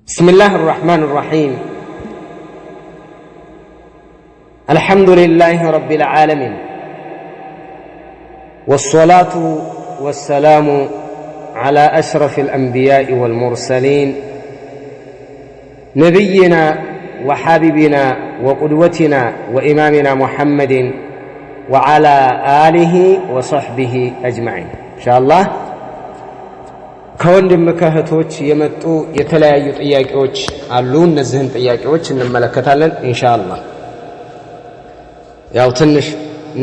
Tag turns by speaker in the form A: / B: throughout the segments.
A: بسم الله الرحمن الرحيم. الحمد لله رب العالمين، والصلاة والسلام على أشرف الأنبياء والمرسلين، نبينا وحبيبنا وقدوتنا وإمامنا محمد وعلى آله وصحبه أجمعين. إن شاء الله ከወንድም ከእህቶች የመጡ የተለያዩ ጥያቄዎች አሉ። እነዚህን ጥያቄዎች እንመለከታለን ኢንሻአላህ። ያው ትንሽ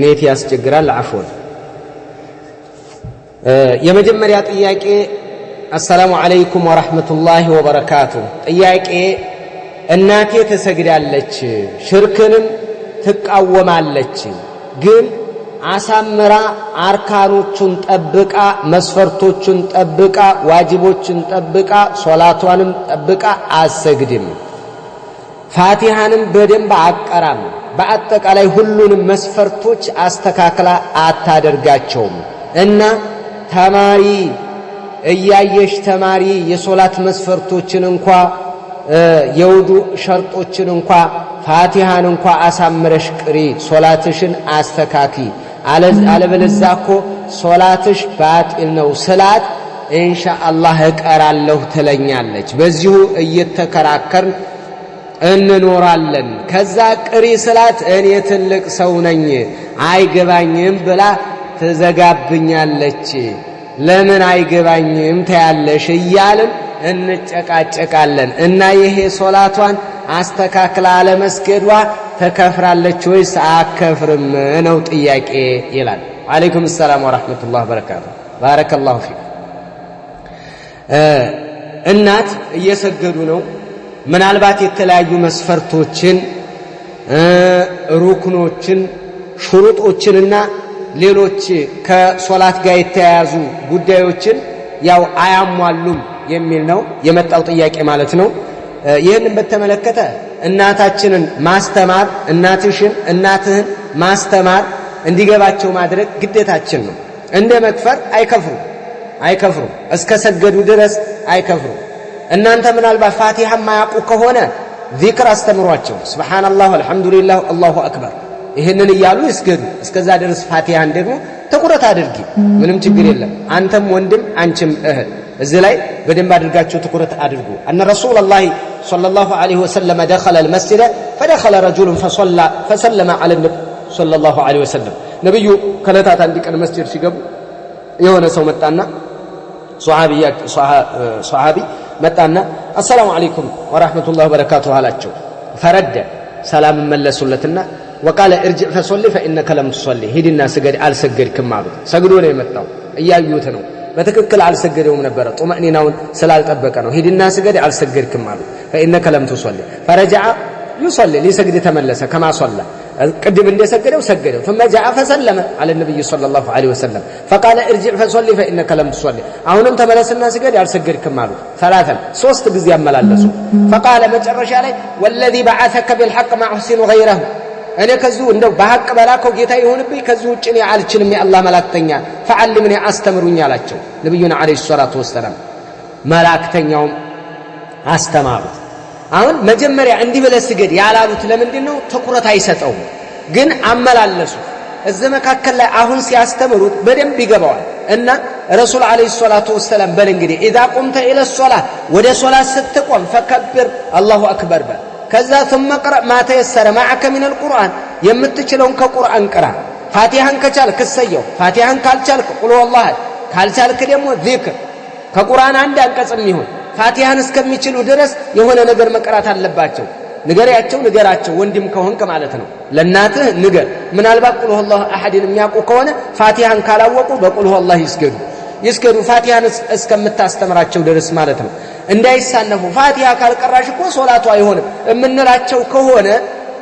A: net ያስቸግራል፣ አፍወን። የመጀመሪያ ጥያቄ السلام عليكم ورحمة الله وبركاته። ጥያቄ እናቴ ትሰግዳለች፣ ሽርክንም ትቃወማለች፣ ግን አሳምራ አርካኖቹን ጠብቃ መስፈርቶቹን ጠብቃ ዋጅቦችን ጠብቃ ሶላቷንም ጠብቃ አሰግድም፣ ፋቲሃንም በደንብ አቀራም፣ በአጠቃላይ ሁሉንም መስፈርቶች አስተካክላ አታደርጋቸውም እና ተማሪ እያየሽ ተማሪ የሶላት መስፈርቶችን እንኳ የውዱ ሸርጦችን እንኳ ፋቲሃን እንኳ አሳምረሽ ቅሪ፣ ሶላትሽን አስተካኪ፣ አለበለዚያ እኮ ሶላትሽ ባጢል ነው ስላት ኢንሻአላህ እቀራለሁ ትለኛለች። በዚሁ እየተከራከርን እንኖራለን። ከዛ ቅሪ ስላት እኔ ትልቅ ሰው ነኝ አይገባኝም ብላ ትዘጋብኛለች። ለምን አይገባኝም ታያለሽ እያልን እንጨቃጨቃለን። እና ይሄ ሶላቷን አስተካክላ አለመስገዷ ተከፍራለች ወይስ አከፍርም ነው ጥያቄ ይላል። عليكم السلام ورحمة الله وبركاته። بارك الله فيك። እናት እየሰገዱ ነው። ምናልባት የተለያዩ መስፈርቶችን፣ ሩክኖችን፣ ሹሩጦችንና ሌሎች ከሶላት ጋር የተያያዙ ጉዳዮችን ያው አያሟሉም የሚል ነው የመጣው ጥያቄ ማለት ነው። ይህንን በተመለከተ እናታችንን ማስተማር፣ እናትሽን እናትህን ማስተማር እንዲገባቸው ማድረግ ግዴታችን ነው። እንደ መክፈር አይከፍሩም አይከፍሩም፣ እስከ ሰገዱ ድረስ አይከፍሩም። እናንተ ምናልባት ፋቲሃ ማያውቁ ከሆነ ዚክር አስተምሯቸው። سبحان الله፣ الحمد لله፣ الله أكبر ይህንን እያሉ ይስገዱ። እስከዛ ድረስ ፋቲሃን ደግሞ ትኩረት አድርጊ፣ ምንም ችግር የለም። አንተም ወንድም አንቺም እህት እዚህ ላይ በደንብ አድርጋችሁ ትኩረት አድርጉ። أن رسول الله صلى الله عليه وسلم دخل المسجد فدخل رجل فصلى فسلم على النبي صلى الله عليه وسلم። ነቢዩ ከዕለታት አንድ ቀን መስጂድ ሲገቡ የሆነ ሰው መጣና ሶሐቢ መጣና السلام عليكم ورحمة الله وبركاته አላቸው። فرد ሰላም መለሱለትና وقال ارجع فصل فإنك لم تصل፣ ሂድና ስገድ አልሰገድክም አሉት። ሰግዶ ነው የመጣው፣ እያዩት ነው። በትክክል አልሰገደውም ነበረ፣ ጡመእኒናውን ስላልጠበቀ ነው። ሂድና ስገድ አልሰገድክም አሉት። فإنك لم تصل فرجع يصلي ሊሰግድ ተመለሰ። كما صلى ቅድም እንደሰገደው ሰገደው። ثم جاء فسلم على النبي صلى الله عليه وسلم فقال ارجع فصل فإنك لم تصل፣ አሁንም ተመለስና ስገድ አልሰገድክም አሉት። ثلاثا ሶስት ጊዜ አመላለሱ። فقال መጨረሻ ላይ والذي بعثك بالحق ما أحسن غيره፣ እኔ ከዚሁ እንደው በሐቅ በላከው ጌታ ይሁንብኝ ከዚሁ ውጭ እኔ አልችልም፣ የአላህ መላእክተኛ فعلمني አስተምሩኝ አላቸው ነቢዩና عليه الصلاة والسلام። መላእክተኛውም አስተማሩት። አሁን መጀመሪያ እንዲህ ብለህ ስገድ ያላሉት ለምንድን ነው? ትኩረት አይሰጠውም፣ ግን አመላለሱ። እዚህ መካከል ላይ አሁን ሲያስተምሩት በደንብ ይገባዋል። እና ረሱል عليه الصلاة والسلام በል እንግዲህ إذا قمت إلى الصلاة ወደ ሶላት ስትቆም فكبر الله أكبر በል። ከዛ ثم اقرأ ما تيسر معك من القرآن የምትችለውን ከቁርአን ቅራ። ፋቲሃን ከቻልክ እሰየው፣ ፋቲሃን ካልቻልክ قل هو الله፣ ካልቻልክ ደግሞ ዚክር ከቁርአን አንድ አንቀጽም ይሁን ፋቲሃን እስከሚችሉ ድረስ የሆነ ነገር መቅራት አለባቸው። ንገሪያቸው፣ ንገራቸው ወንድም ከሆንክ ማለት ነው። ለእናትህ ንገር። ምናልባት قل هو الله أحد ን የሚያውቁ ከሆነ ፋቲሃን ካላወቁ በ قل هو الله ይስገዱ ይስገዱ፣ ፋቲሃን እስከምታስተምራቸው ድረስ ማለት ነው። እንዳይሳነፉ። ፋቲሃ ካልቀራሽ እኮ ሶላቱ አይሆንም የምንላቸው ከሆነ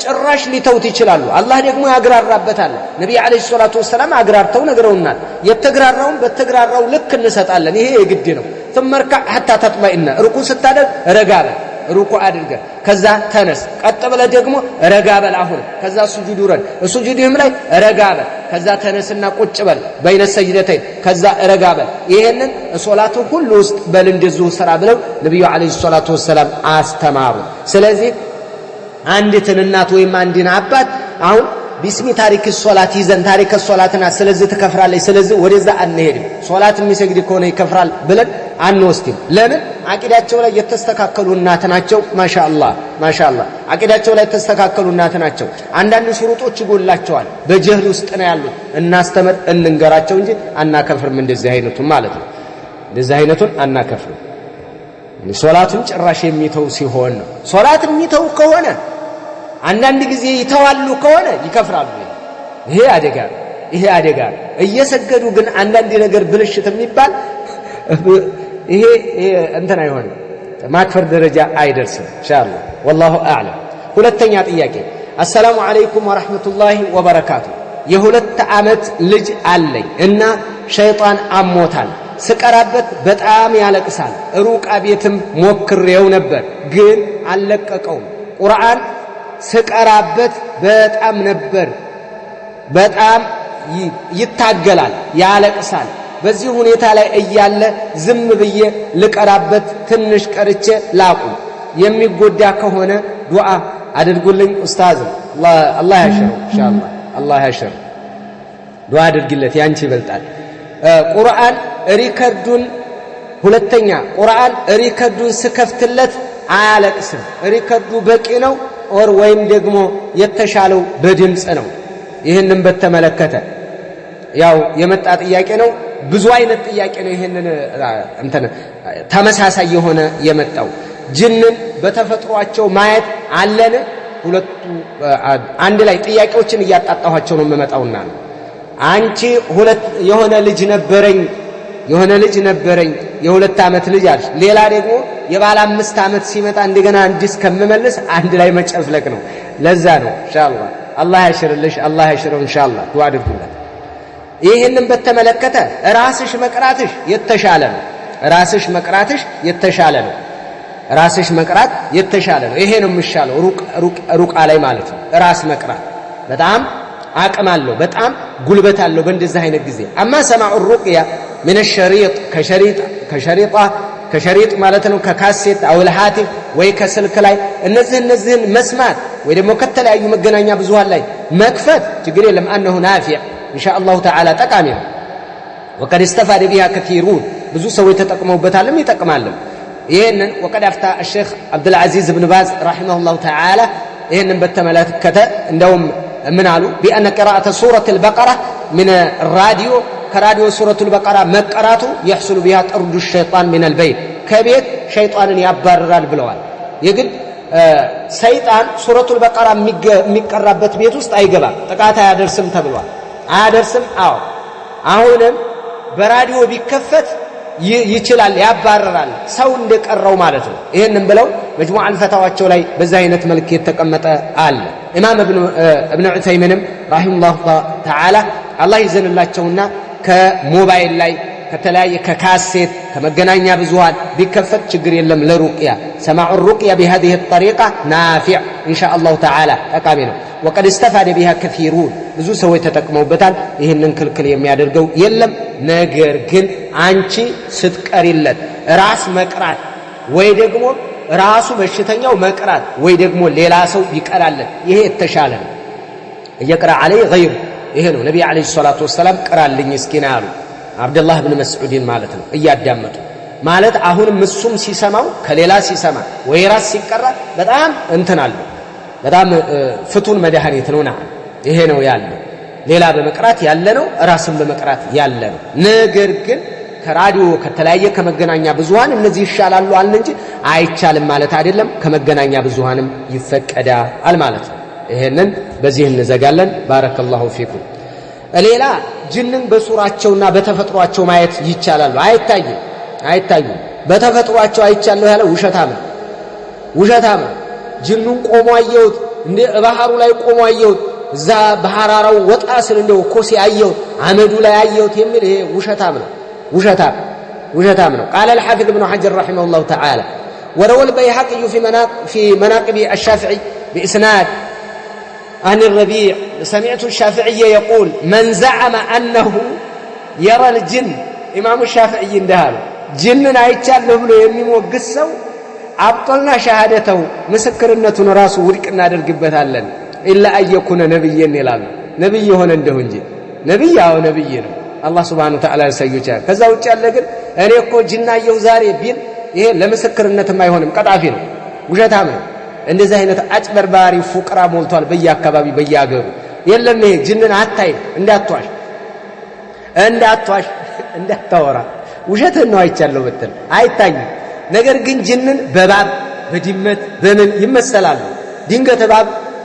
A: ጭራሽ ሊተውት ይችላሉ። አላህ ደግሞ ያግራራበታል። ነቢይ عليه الصلاة والسلام አግራርተው ነግረውናል። የተግራራውን በተግራራው ልክ እንሰጣለን። ይሄ የግድ ነው። ثم اركع حتى تطمئن ሩኩ ስታደርግ ረጋ በል፣ ሩኩ አድርገህ ከዛ ተነስ፣ ቀጥ ብለህ ደግሞ ረጋ በል። አሁን ከዛ ሱጁድ ውረድ፣ ሱጁድህም ላይ ረጋ በል። ከዛ ተነስና ቁጭ በል በይነ ሰጅደተይን፣ ከዛ ረጋ በል። ይሄንን ሶላቱ ሁሉ ውስጥ በል እንደዚሁ ስራ ብለው ነብዩ አለይሂ ሰላቱ ወሰላም አስተማሩ። ስለዚህ አንዲትን እናት ወይም አንድን አባት አሁን باسم تارك الصلاة ይዘን تارك الصلاة ና ስለዚህ ትከፍራለች፣ ስለዚህ ወደዛ አንሄድም። ሶላት የሚሰግድ ከሆነ ይከፍራል ብለን አንወስድም። ለምን? አቂዳቸው ላይ የተስተካከሉ እናት ናቸው። ማሻአላህ ማሻአላህ፣ አቂዳቸው ላይ የተስተካከሉ እናት ናቸው። አንዳንድ ሽሩጦች ይጎላቸዋል፣ በጀህል ውስጥ ነው ያሉት። እናስተምር እንንገራቸው እንጂ አናከፍርም። እንደዚህ አይነቱን ማለት ነው። እንደዚህ አይነቱን አናከፍርም። ሶላቱን ጭራሽ የሚተው ሲሆን ነው። ሶላት የሚተው ከሆነ አንዳንድ ጊዜ ይተዋሉ ከሆነ ይከፍራሉ። ይሄ አደጋ ነው። ይሄ አደጋ ነው። እየሰገዱ ግን አንዳንድ ነገር ብልሽት የሚባል ይሄ እንትን አይሆንም፣ ማክፈር ደረጃ አይደርስም ኢንሻአላህ። ወላሁ አዕለም። ሁለተኛ ጥያቄ፣ አሰላሙ አለይኩም ወራህመቱላሂ ወበረካቱ። የ2 ዓመት ልጅ አለኝ እና ሸይጣን አሞታል። ስቀራበት በጣም ያለቅሳል። ሩቃ ቤትም ሞክሬው ነበር ግን አልለቀቀውም። ቁርአን ስቀራበት በጣም ነበር በጣም ይታገላል፣ ያለቅሳል። በዚህ ሁኔታ ላይ እያለ ዝም ብዬ ልቀራበት ትንሽ ቀርቼ ላቁም። የሚጎዳ ከሆነ ዱዓ አድርጉልኝ ኡስታዝ። አላህ ያሽረው ኢንሻአላህ፣ አላህ ያሽረው። ዱዓ አድርግለት፣ ያንቺ ይበልጣል። ቁርአን record ኡን ሁለተኛ ቁርአን record ኡን ስከፍትለት አያለቅስም። record ኡ በቂ ነው or ወይም ደግሞ የተሻለው በድምጽ ነው። ይህንን በተመለከተ ያው የመጣ ጥያቄ ነው። ብዙ አይነት ጥያቄ ነው። ይህንን እንትን ተመሳሳይ የሆነ የመጣው ጅንን በተፈጥሯቸው ማየት አለን። ሁለቱ አንድ ላይ ጥያቄዎችን እያጣጣኋቸው ነው የምመጣውና ነው። አንቺ ሁለት የሆነ ልጅ ነበረኝ የሆነ ልጅ ነበረኝ የ2 ዓመት ልጅ አለሽ። ሌላ ደግሞ የባለ 5 ዓመት ሲመጣ እንደገና አዲስ ከምመልስ አንድ ላይ መጨፍለቅ ነው። ለዛ ነው ኢንሻአላህ። አላህ ያሽርልሽ፣ አላህ ያሽረው ኢንሻአላህ። ዱዓ አድርጉለት። ይህንን በተመለከተ ራስሽ መቅራትሽ የተሻለ ነው። ራስሽ መቅራትሽ የተሻለ ነው። ራስሽ መቅራት የተሻለ ነው። ይሄ ነው የሚሻለው፣ ሩቃ ላይ ማለት ነው። ራስ መቅራት በጣም አቅም አለው፣ በጣም ጉልበት አለው በእንደዚህ አይነት ጊዜ። አማ ሰማዑ ሩቅያ من الشريط ከሸሪጥ ከሸሪጣ ከሸሪጥ ማለት ነው፣ ከካሴት አው الهاتف ወይ ከስልክ ላይ እነዚህን መስማት ወይ ደግሞ ከተለያዩ መገናኛ ብዙሃን ላይ መክፈት ችግር የለም። أنه نافع إن شاء الله تعالى ጠቃሚ ነው። وقد استفاد بها كثيرون ብዙ ሰዎች ተጠቅመውበታልም ይጠቅማልም። ይሄንን وقد أفتى الشيخ عبد العزيز بن باز رحمه الله تعالى ይሄንን በተመለከተ እንደውም ምን አሉ? بأن قراءة سورة البقرة من الراديو ከራዲዮ ሱረቱል በቀራ መቀራቱ يحصل بها طرد الشيطان من البيت ከቤት ሸይጣንን ያባርራል ብለዋል። የግድ ሰይጣን ሱረቱል በቀራ የሚቀራበት ቤት ውስጥ አይገባም፣ ጥቃት አያደርስም ተብሏል። አያደርስም። አዎ አሁንም በራዲዮ ቢከፈት ይችላል፣ ያባርራል፣ ሰው እንደቀረው ማለት ነው። ይሄንን ብለው መጅሙዓል ፈታዋቸው ላይ በዛ አይነት መልክ የተቀመጠ አለ። ኢማም ኢብኑ ዑሰይሚንም ረሂመሁላሁ ተዓላ አላህ ይዘንላቸውና ከሞባይል ላይ ከተለያየ ከካሴት ከመገናኛ ብዙሃን ቢከፈት ችግር የለም ለሩቅያ። ሰማዑ ሩቅያ بهذه الطريقة نافع إن شاء الله تعالى ጠቃሚ ነው። وقد استفاد بها كثيرون ብዙ ሰዎች ተጠቅመውበታል። ይህንን ክልክል የሚያደርገው የለም። ነገር ግን አንቺ ስትቀሪለት ራስ መቅራት ወይ ደግሞ ራሱ በሽተኛው መቅራት ወይ ደግሞ ሌላ ሰው ቢቀራለት ይሄ የተሻለ ነው። እየቀራ عليه غيره ይሄ ነው ነብይ አለይሂ ሰላቱ ወሰላም ቅራልኝ እስኪ ነው ያሉ አብዱላህ ብን መስዑድን ማለት ነው። እያዳመጡ ማለት አሁንም እሱም ሲሰማው ከሌላ ሲሰማ ወይ ራስ ሲቀራ በጣም እንትን አለው፣ በጣም ፍቱን መድኃኒት ነው። ይሄ ነው ያለው። ሌላ በመቅራት ያለ ነው፣ ራስን በመቅራት ያለ ነው። ነገር ግን ከራዲዮ ከተለያየ ከመገናኛ ብዙሃን እነዚህ ይሻላሉ አልን እንጂ አይቻልም ማለት አይደለም። ከመገናኛ ብዙሃንም ይፈቀዳል ማለት ነው። ይሄንን በዚህ እንዘጋለን። ባረከላሁ ፊኩም። ሌላ ጅንን በሱራቸውና በተፈጥሯቸው ማየት ይቻላል? አይታይም፣ አይታዩም። በተፈጥሯቸው አይቻለሁ ያለ ውሸታም ነው፣ ውሸታም ነው። ጅኑን ቆሞ አየሁት፣ እንደ ባህሩ ላይ ቆሞ አየሁት፣ እዛ ባህራራው ወጣ ስል እንደው ኮሴ አየሁት፣ አመዱ ላይ አየሁት የሚል ይሄ ውሸታም ነው፣ ውሸታም ውሸታም ነው። قال الحافظ ابن حجر رحمه الله تعالى وروى البيهقي في مناقب الشافعي بإسناد عن الربيع سمعت الشافعي يقول من زعم أنه يرى الجن ኢማሙ ሻፊዒ እንዳሉ ጅንን አይቻለሁ ብሎ የሚሞግስ ሰው أبطلنا شهادته ምስክርነቱን ራሱ ውድቅ እናደርግበታለን። إلا أن يكون نبيا ይላሉ። ነብይ የሆነ እንደው እንጂ ነብይ አዎ ነብይ ነው። አላህ سبحانه وتعالى ያሳየው። ከዛ ውጭ ያለ ግን እኔ እኮ ጅን አየሁ ዛሬ ቢል ይሄ ለምስክርነትም አይሆንም፣ ቀጣፊ ነው፣ ውሸታም ነው። እንደዚህ አይነት አጭበርባሪ ፉቅራ ሞልቷል በየአካባቢ በየአገሩ። የለም ይሄ ጅንን አታይም፣ እንዳትዋሽ እንዳትዋሽ እንዳታወራ ውሸትህን ነው አይቻለሁ ብትል አይታይም። ነገር ግን ጅንን በእባብ በድመት በምን ይመሰላሉ። ድንገት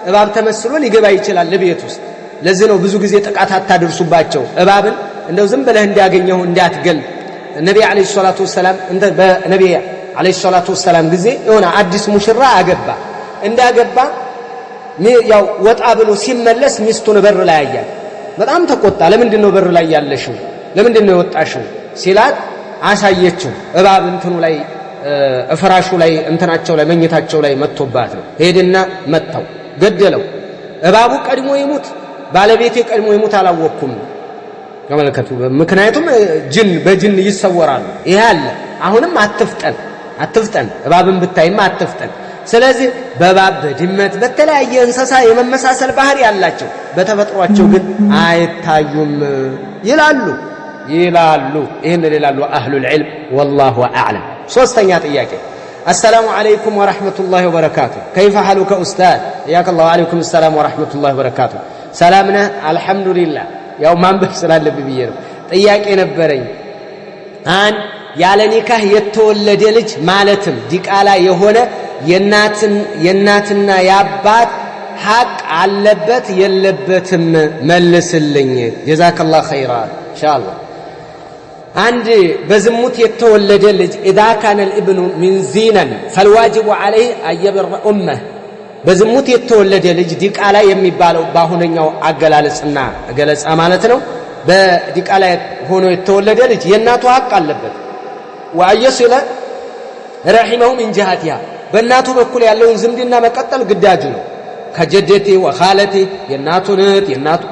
A: እባብ ተመስሎ ሊገባ ይችላል ለቤት ውስጥ። ለዚህ ነው ብዙ ጊዜ ጥቃት አታደርሱባቸው። እባብን እንደው ዝም ብለህ እንዲያገኘው እንዳትገል። ነቢ عليه الصلاة والسلام በነቢ عليه الصلاة والسلام ጊዜ የሆነ አዲስ ሙሽራ አገባ። እንዳገባ ያው ወጣ ብሎ ሲመለስ ሚስቱን በር ላይ አያት። በጣም ተቆጣ። ለምንድን ነው በር ላይ ያለሽው? ለምንድን ነው የወጣሽው ሲላት አሳየችው። እባብ እንትኑ ላይ ፍራሹ ላይ እንትናቸው ላይ መኝታቸው ላይ መጥቶባት ነው። ሄድና መታው፣ ገደለው። እባቡ ቀድሞ ይሙት ባለቤቴ ቀድሞ ይሙት አላወቅኩም። ተመልከቱ። ምክንያቱም ጅን በጅን ይሰወራሉ። ይሄ አለ። አሁንም አትፍጠን አትፍጠን፣ እባብን ብታይማ አትፍጠን። ስለዚህ በእባብ በድመት በተለያየ እንስሳ የመመሳሰል ባህሪ ያላቸው በተፈጥሯቸው ግን አይታዩም ይላሉ ይላሉ። ይህንን ይላሉ أهل العلم والله أعلم። ሶስተኛ ጥያቄ السلام عليكم ورحمة الله وبركاته كيف حالك أستاذ? حياك الله። وعليكم السلام ورحمة الله وبركاته። ሰላም ነህ? አልሐምዱሊላህ። ያው ማንበብ ስላለብኝ ብዬ ነው። ጥያቄ ነበረኝ። አንድ ያለ ኒካህ የተወለደ ልጅ ማለትም ዲቃላ የሆነ የእናትና የአባት ሐቅ አለበት የለበትም? መልስልኝ። جزاك الله خيرا። ኢንሻአላህ። አንድ በዝሙት የተወለደ ልጅ إذا كان الابن من زنا فالواجب عليه أن يبر أمه። በዝሙት የተወለደ ልጅ ዲቃላ የሚባለው በአሁነኛው አገላለጽና ገለጻ ማለት ነው። በዲቃላ ሆኖ የተወለደ ልጅ የእናቱ ሐቅ አለበት። وأن يصل رحمه من جهتها በእናቱ በኩል ያለውን ዝምድና መቀጠል ግዳጁ ነው። كجدته وخالته የእናቱን እህት የእናቱ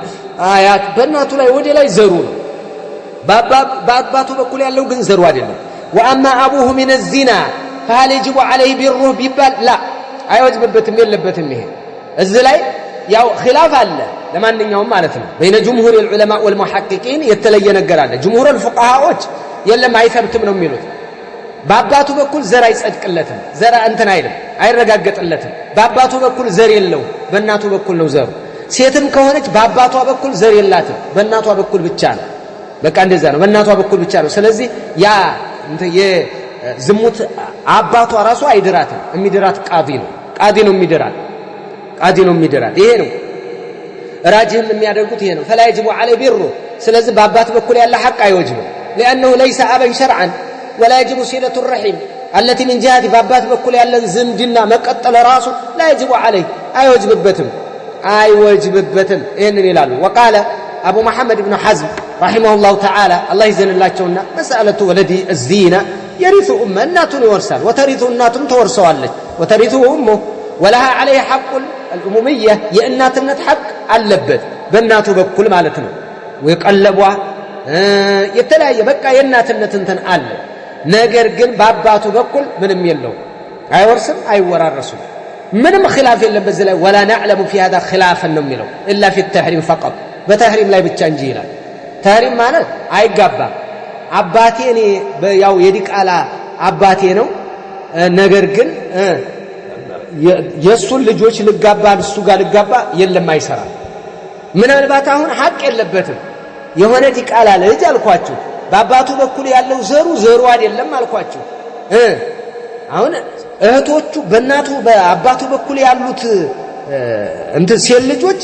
A: አያት በእናቱ ላይ ወደ ላይ ዘሩ ነው። በአባቱ በኩል ያለው ግን ዘሩ አይደለም። وأما أبوه من الزنا فهل يجب عليه بره ቢባል لا አይወጅብበትም፣ የለበትም። ይሄ እዚህ ላይ ያው ኺላፍ አለ ለማንኛውም ማለት ነው። بين جمهور العلماء والمحققين የተለየ ነገር አለ። جمهور الفقهاء የለም አይተብትም ነው የሚሉት። በአባቱ በኩል ዘር አይጸድቅለትም፣ ዘር እንትን አይልም፣ አይረጋገጥለትም። በአባቱ በኩል ዘር የለውም፣ በእናቱ በኩል ነው ዘሩ። ሴትም ከሆነች በአባቷ በኩል ዘር የላትም፣ በእናቷ በኩል ብቻ ነው። በቃ እንደዛ ነው፣ በእናቷ በኩል ብቻ ነው። ስለዚህ ያ የዝሙት አባቷ ራሱ አይድራትም። የሚድራት ቃዲ ነው፣ ቃዲ ነው የሚድራት፣ ቃዲ ነው የሚድራት። ይሄ ነው ራጅህም የሚያደርጉት ይሄ ነው። فلا يجب عليه بره። ስለዚህ በአባት በኩል ያለ ሐቅ አይወጅብም። لأنه ليس أبا شرعا ولا يجب صلة الرحم التي من جهته በአባት በኩል ያለን ዝምድና መቀጠል ራሱ لا يجب عليه አይወጅብበትም፣ አይወጅብበትም። ይህንን ይላሉ። وقال أبو محمد بن حزم رحمه الله تعالى አላህ ይዘንላቸውና مسألة ولد الزنا يرث أمه እናቱን ይወርሳል። وترثه እናቱም ተወርሰዋለች። وترثه أمه ولها عليه حق الأمومة የእናትነት ሐቅ አለበት በእናቱ በኩል ማለት ነው። የቀለቧ የተለያየ በቃ የእናትነት እንትን አለ። ነገር ግን በአባቱ በኩል ምንም የለውም፣ አይወርስም፣ አይወራረሱም። ምንም ኺላፍ የለም በዚህ ላይ። ولا نعلم في هذا خلافا ነው የሚለው إلا في التحريم فقط በተሕሪም ላይ ብቻ እንጂ ይላል። ተሕሪም ማለት አይጋባም። አባቴ እኔ ያው የዲቃላ አባቴ ነው፣ ነገር ግን የእሱን ልጆች ልጋባ እሱ ጋር ልጋባ የለም፣ አይሰራም። ምናልባት አሁን ሐቅ የለበትም የሆነ ዲቃላ ልጅ አልኳችሁ፣ በአባቱ በኩል ያለው ዘሩ ዘሩ አይደለም አልኳችሁ። አሁን እህቶቹ በእናቱ በአባቱ በኩል ያሉት እንትን ሴት ልጆች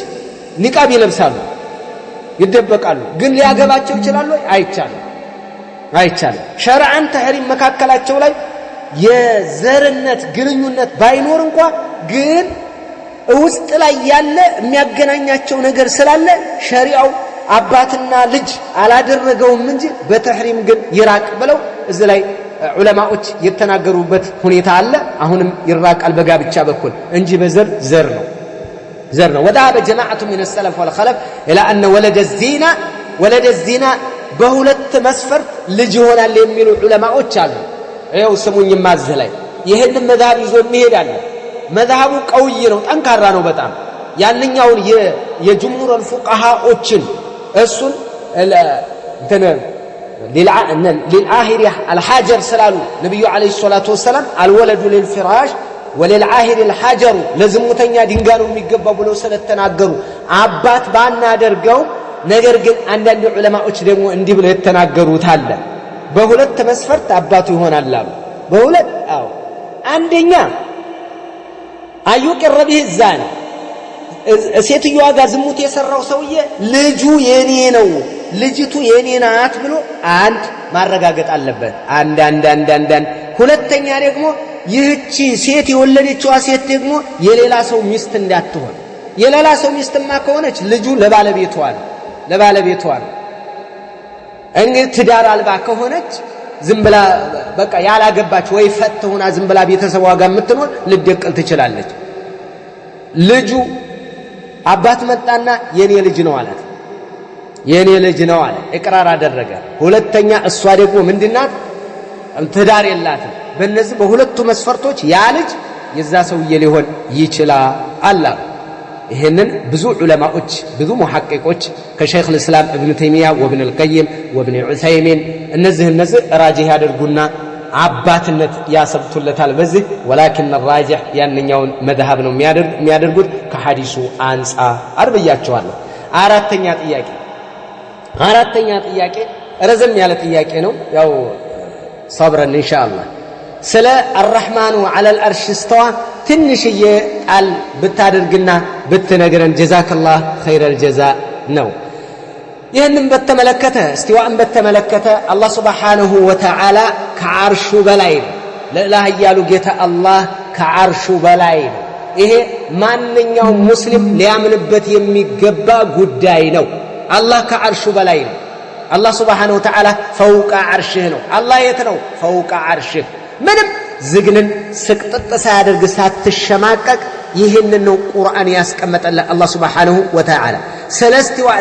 A: ኒቃብ ይለብሳሉ፣ ይደበቃሉ። ግን ሊያገባቸው ይችላሉ? አይቻልም፣ አይቻልም። ሸርዓን ተሕሪም መካከላቸው ላይ የዘርነት ግንኙነት ባይኖር እንኳ ግን ውስጥ ላይ ያለ የሚያገናኛቸው ነገር ስላለ ሸሪዓው አባትና ልጅ አላደረገውም እንጂ በተሕሪም ግን ይራቅ ብለው እዚህ ላይ ዑለማዎች የተናገሩበት ሁኔታ አለ። አሁንም ይራቃል በጋብቻ በኩል እንጂ በዘር ዘር ነው። ዘር ነው። وذهب جماعة من السلف والخلف إلى أن ولد الزنا ولد الزنا በሁለት መስፈርት ልጅ ይሆናል የሚሉ ዑለማዎች አሉ። ይኸው ስሙኝማ እዚህ ላይ ይህንን መዝሀብ ይዞ የሚሄድ አለ። መዝሀቡ قوي ነው፣ ጠንካራ ነው በጣም። ያንኛውን የጅምሁር ፉቃሃዎችን እሱን እንትን للعاهر الحجر ስላሉ ነቢዩ عليه الصلاة والسلام الولد للفراش وللعاهر الحجر ለዝሙተኛ ድንጋይ ነው የሚገባው ብለው ስለተናገሩ አባት ባናደርገው፣ ነገር ግን አንዳንድ ዑለማዎች ደግሞ እንዲህ ብለው የተናገሩት አለ። በሁለት መስፈርት አባቱ ይሆናል አሉ። በሁለት፣ አዎ። አንደኛ أن يقر به الزاني፣ ሴትዮዋ ጋር ዝሙት የሰራው ሰውዬ ልጁ የኔ ነው፣ ልጅቱ የኔ ናት ብሎ አንድ ማረጋገጥ አለበት። አንድ አንድ አንድ አንድ አንድ። ሁለተኛ ደግሞ ይህቺ ሴት የወለደችዋ ሴት ደግሞ የሌላ ሰው ሚስት እንዳትሆን። የሌላ ሰው ሚስትማ ከሆነች ልጁ ለባለቤቷ ነው፣ ለባለቤቷ ነው። እንግዲህ ትዳር አልባ ከሆነች፣ ዝም ብላ በቃ ያላገባች ወይ ፈት ሆና ዝም ብላ ቤተሰቧ ጋር የምትኖር ልደቅል ትችላለች። ልጁ አባት መጣና የኔ ልጅ ነው አላት። የኔ ልጅ ነው አለ፣ إقرار አደረገ። ሁለተኛ እሷ ደግሞ ምንድናት? ትዳር የላትም። በእነዚህ በሁለቱ መስፈርቶች ያ ልጅ የዛ ሰውዬ ሊሆን ይችላል አሉ። ይህንን ብዙ ዑለማዎች፣ ብዙ ሙሐቂቆች ከሸይኽ ልእስላም እብን ተይሚያ ወብን ልቀይም ወብን ዑሰይሚን እነዚህ راجح ያደርጉና አባትነት ያሰብቱለታል በዚህ። ولكن الراجح ያንኛውን መዝሀብ ነው የሚያደርጉት ከሐዲሱ አንጻር ብያቸዋለሁ። አራተኛ ጥያቄ፣ አራተኛ ጥያቄ ረዘም ያለ ጥያቄ ነው። ያው صبرا إن شاء الله። ስለ الرحمن على العرش استوى ትንሽዬ ጣል ብታደርግና ብትነግረን جزاك الله خير الجزاء ነው። ይህንም በተመለከተ፣ استواء ን በተመለከተ አላህ سبحانه وتعالى ከዓርሹ በላይ ነው። ልዕለ ኃያሉ ጌታ አላህ ከዓርሹ በላይ ነው። ይሄ ማንኛውም ሙስሊም ሊያምንበት የሚገባ ጉዳይ ነው። አላህ ከዓርሹ በላይ ነው። አላህ سبحانه وتعالى فوق عرشه ነው። አላህ የት ነው? فوق عرشه። ምንም ዝግንን ስቅጥጥ ሳያደርግ ሳትሸማቀቅ ይህንን ነው ቁርአን ያስቀመጠልን አላህ سبحانه وتعالى። ስለ استواء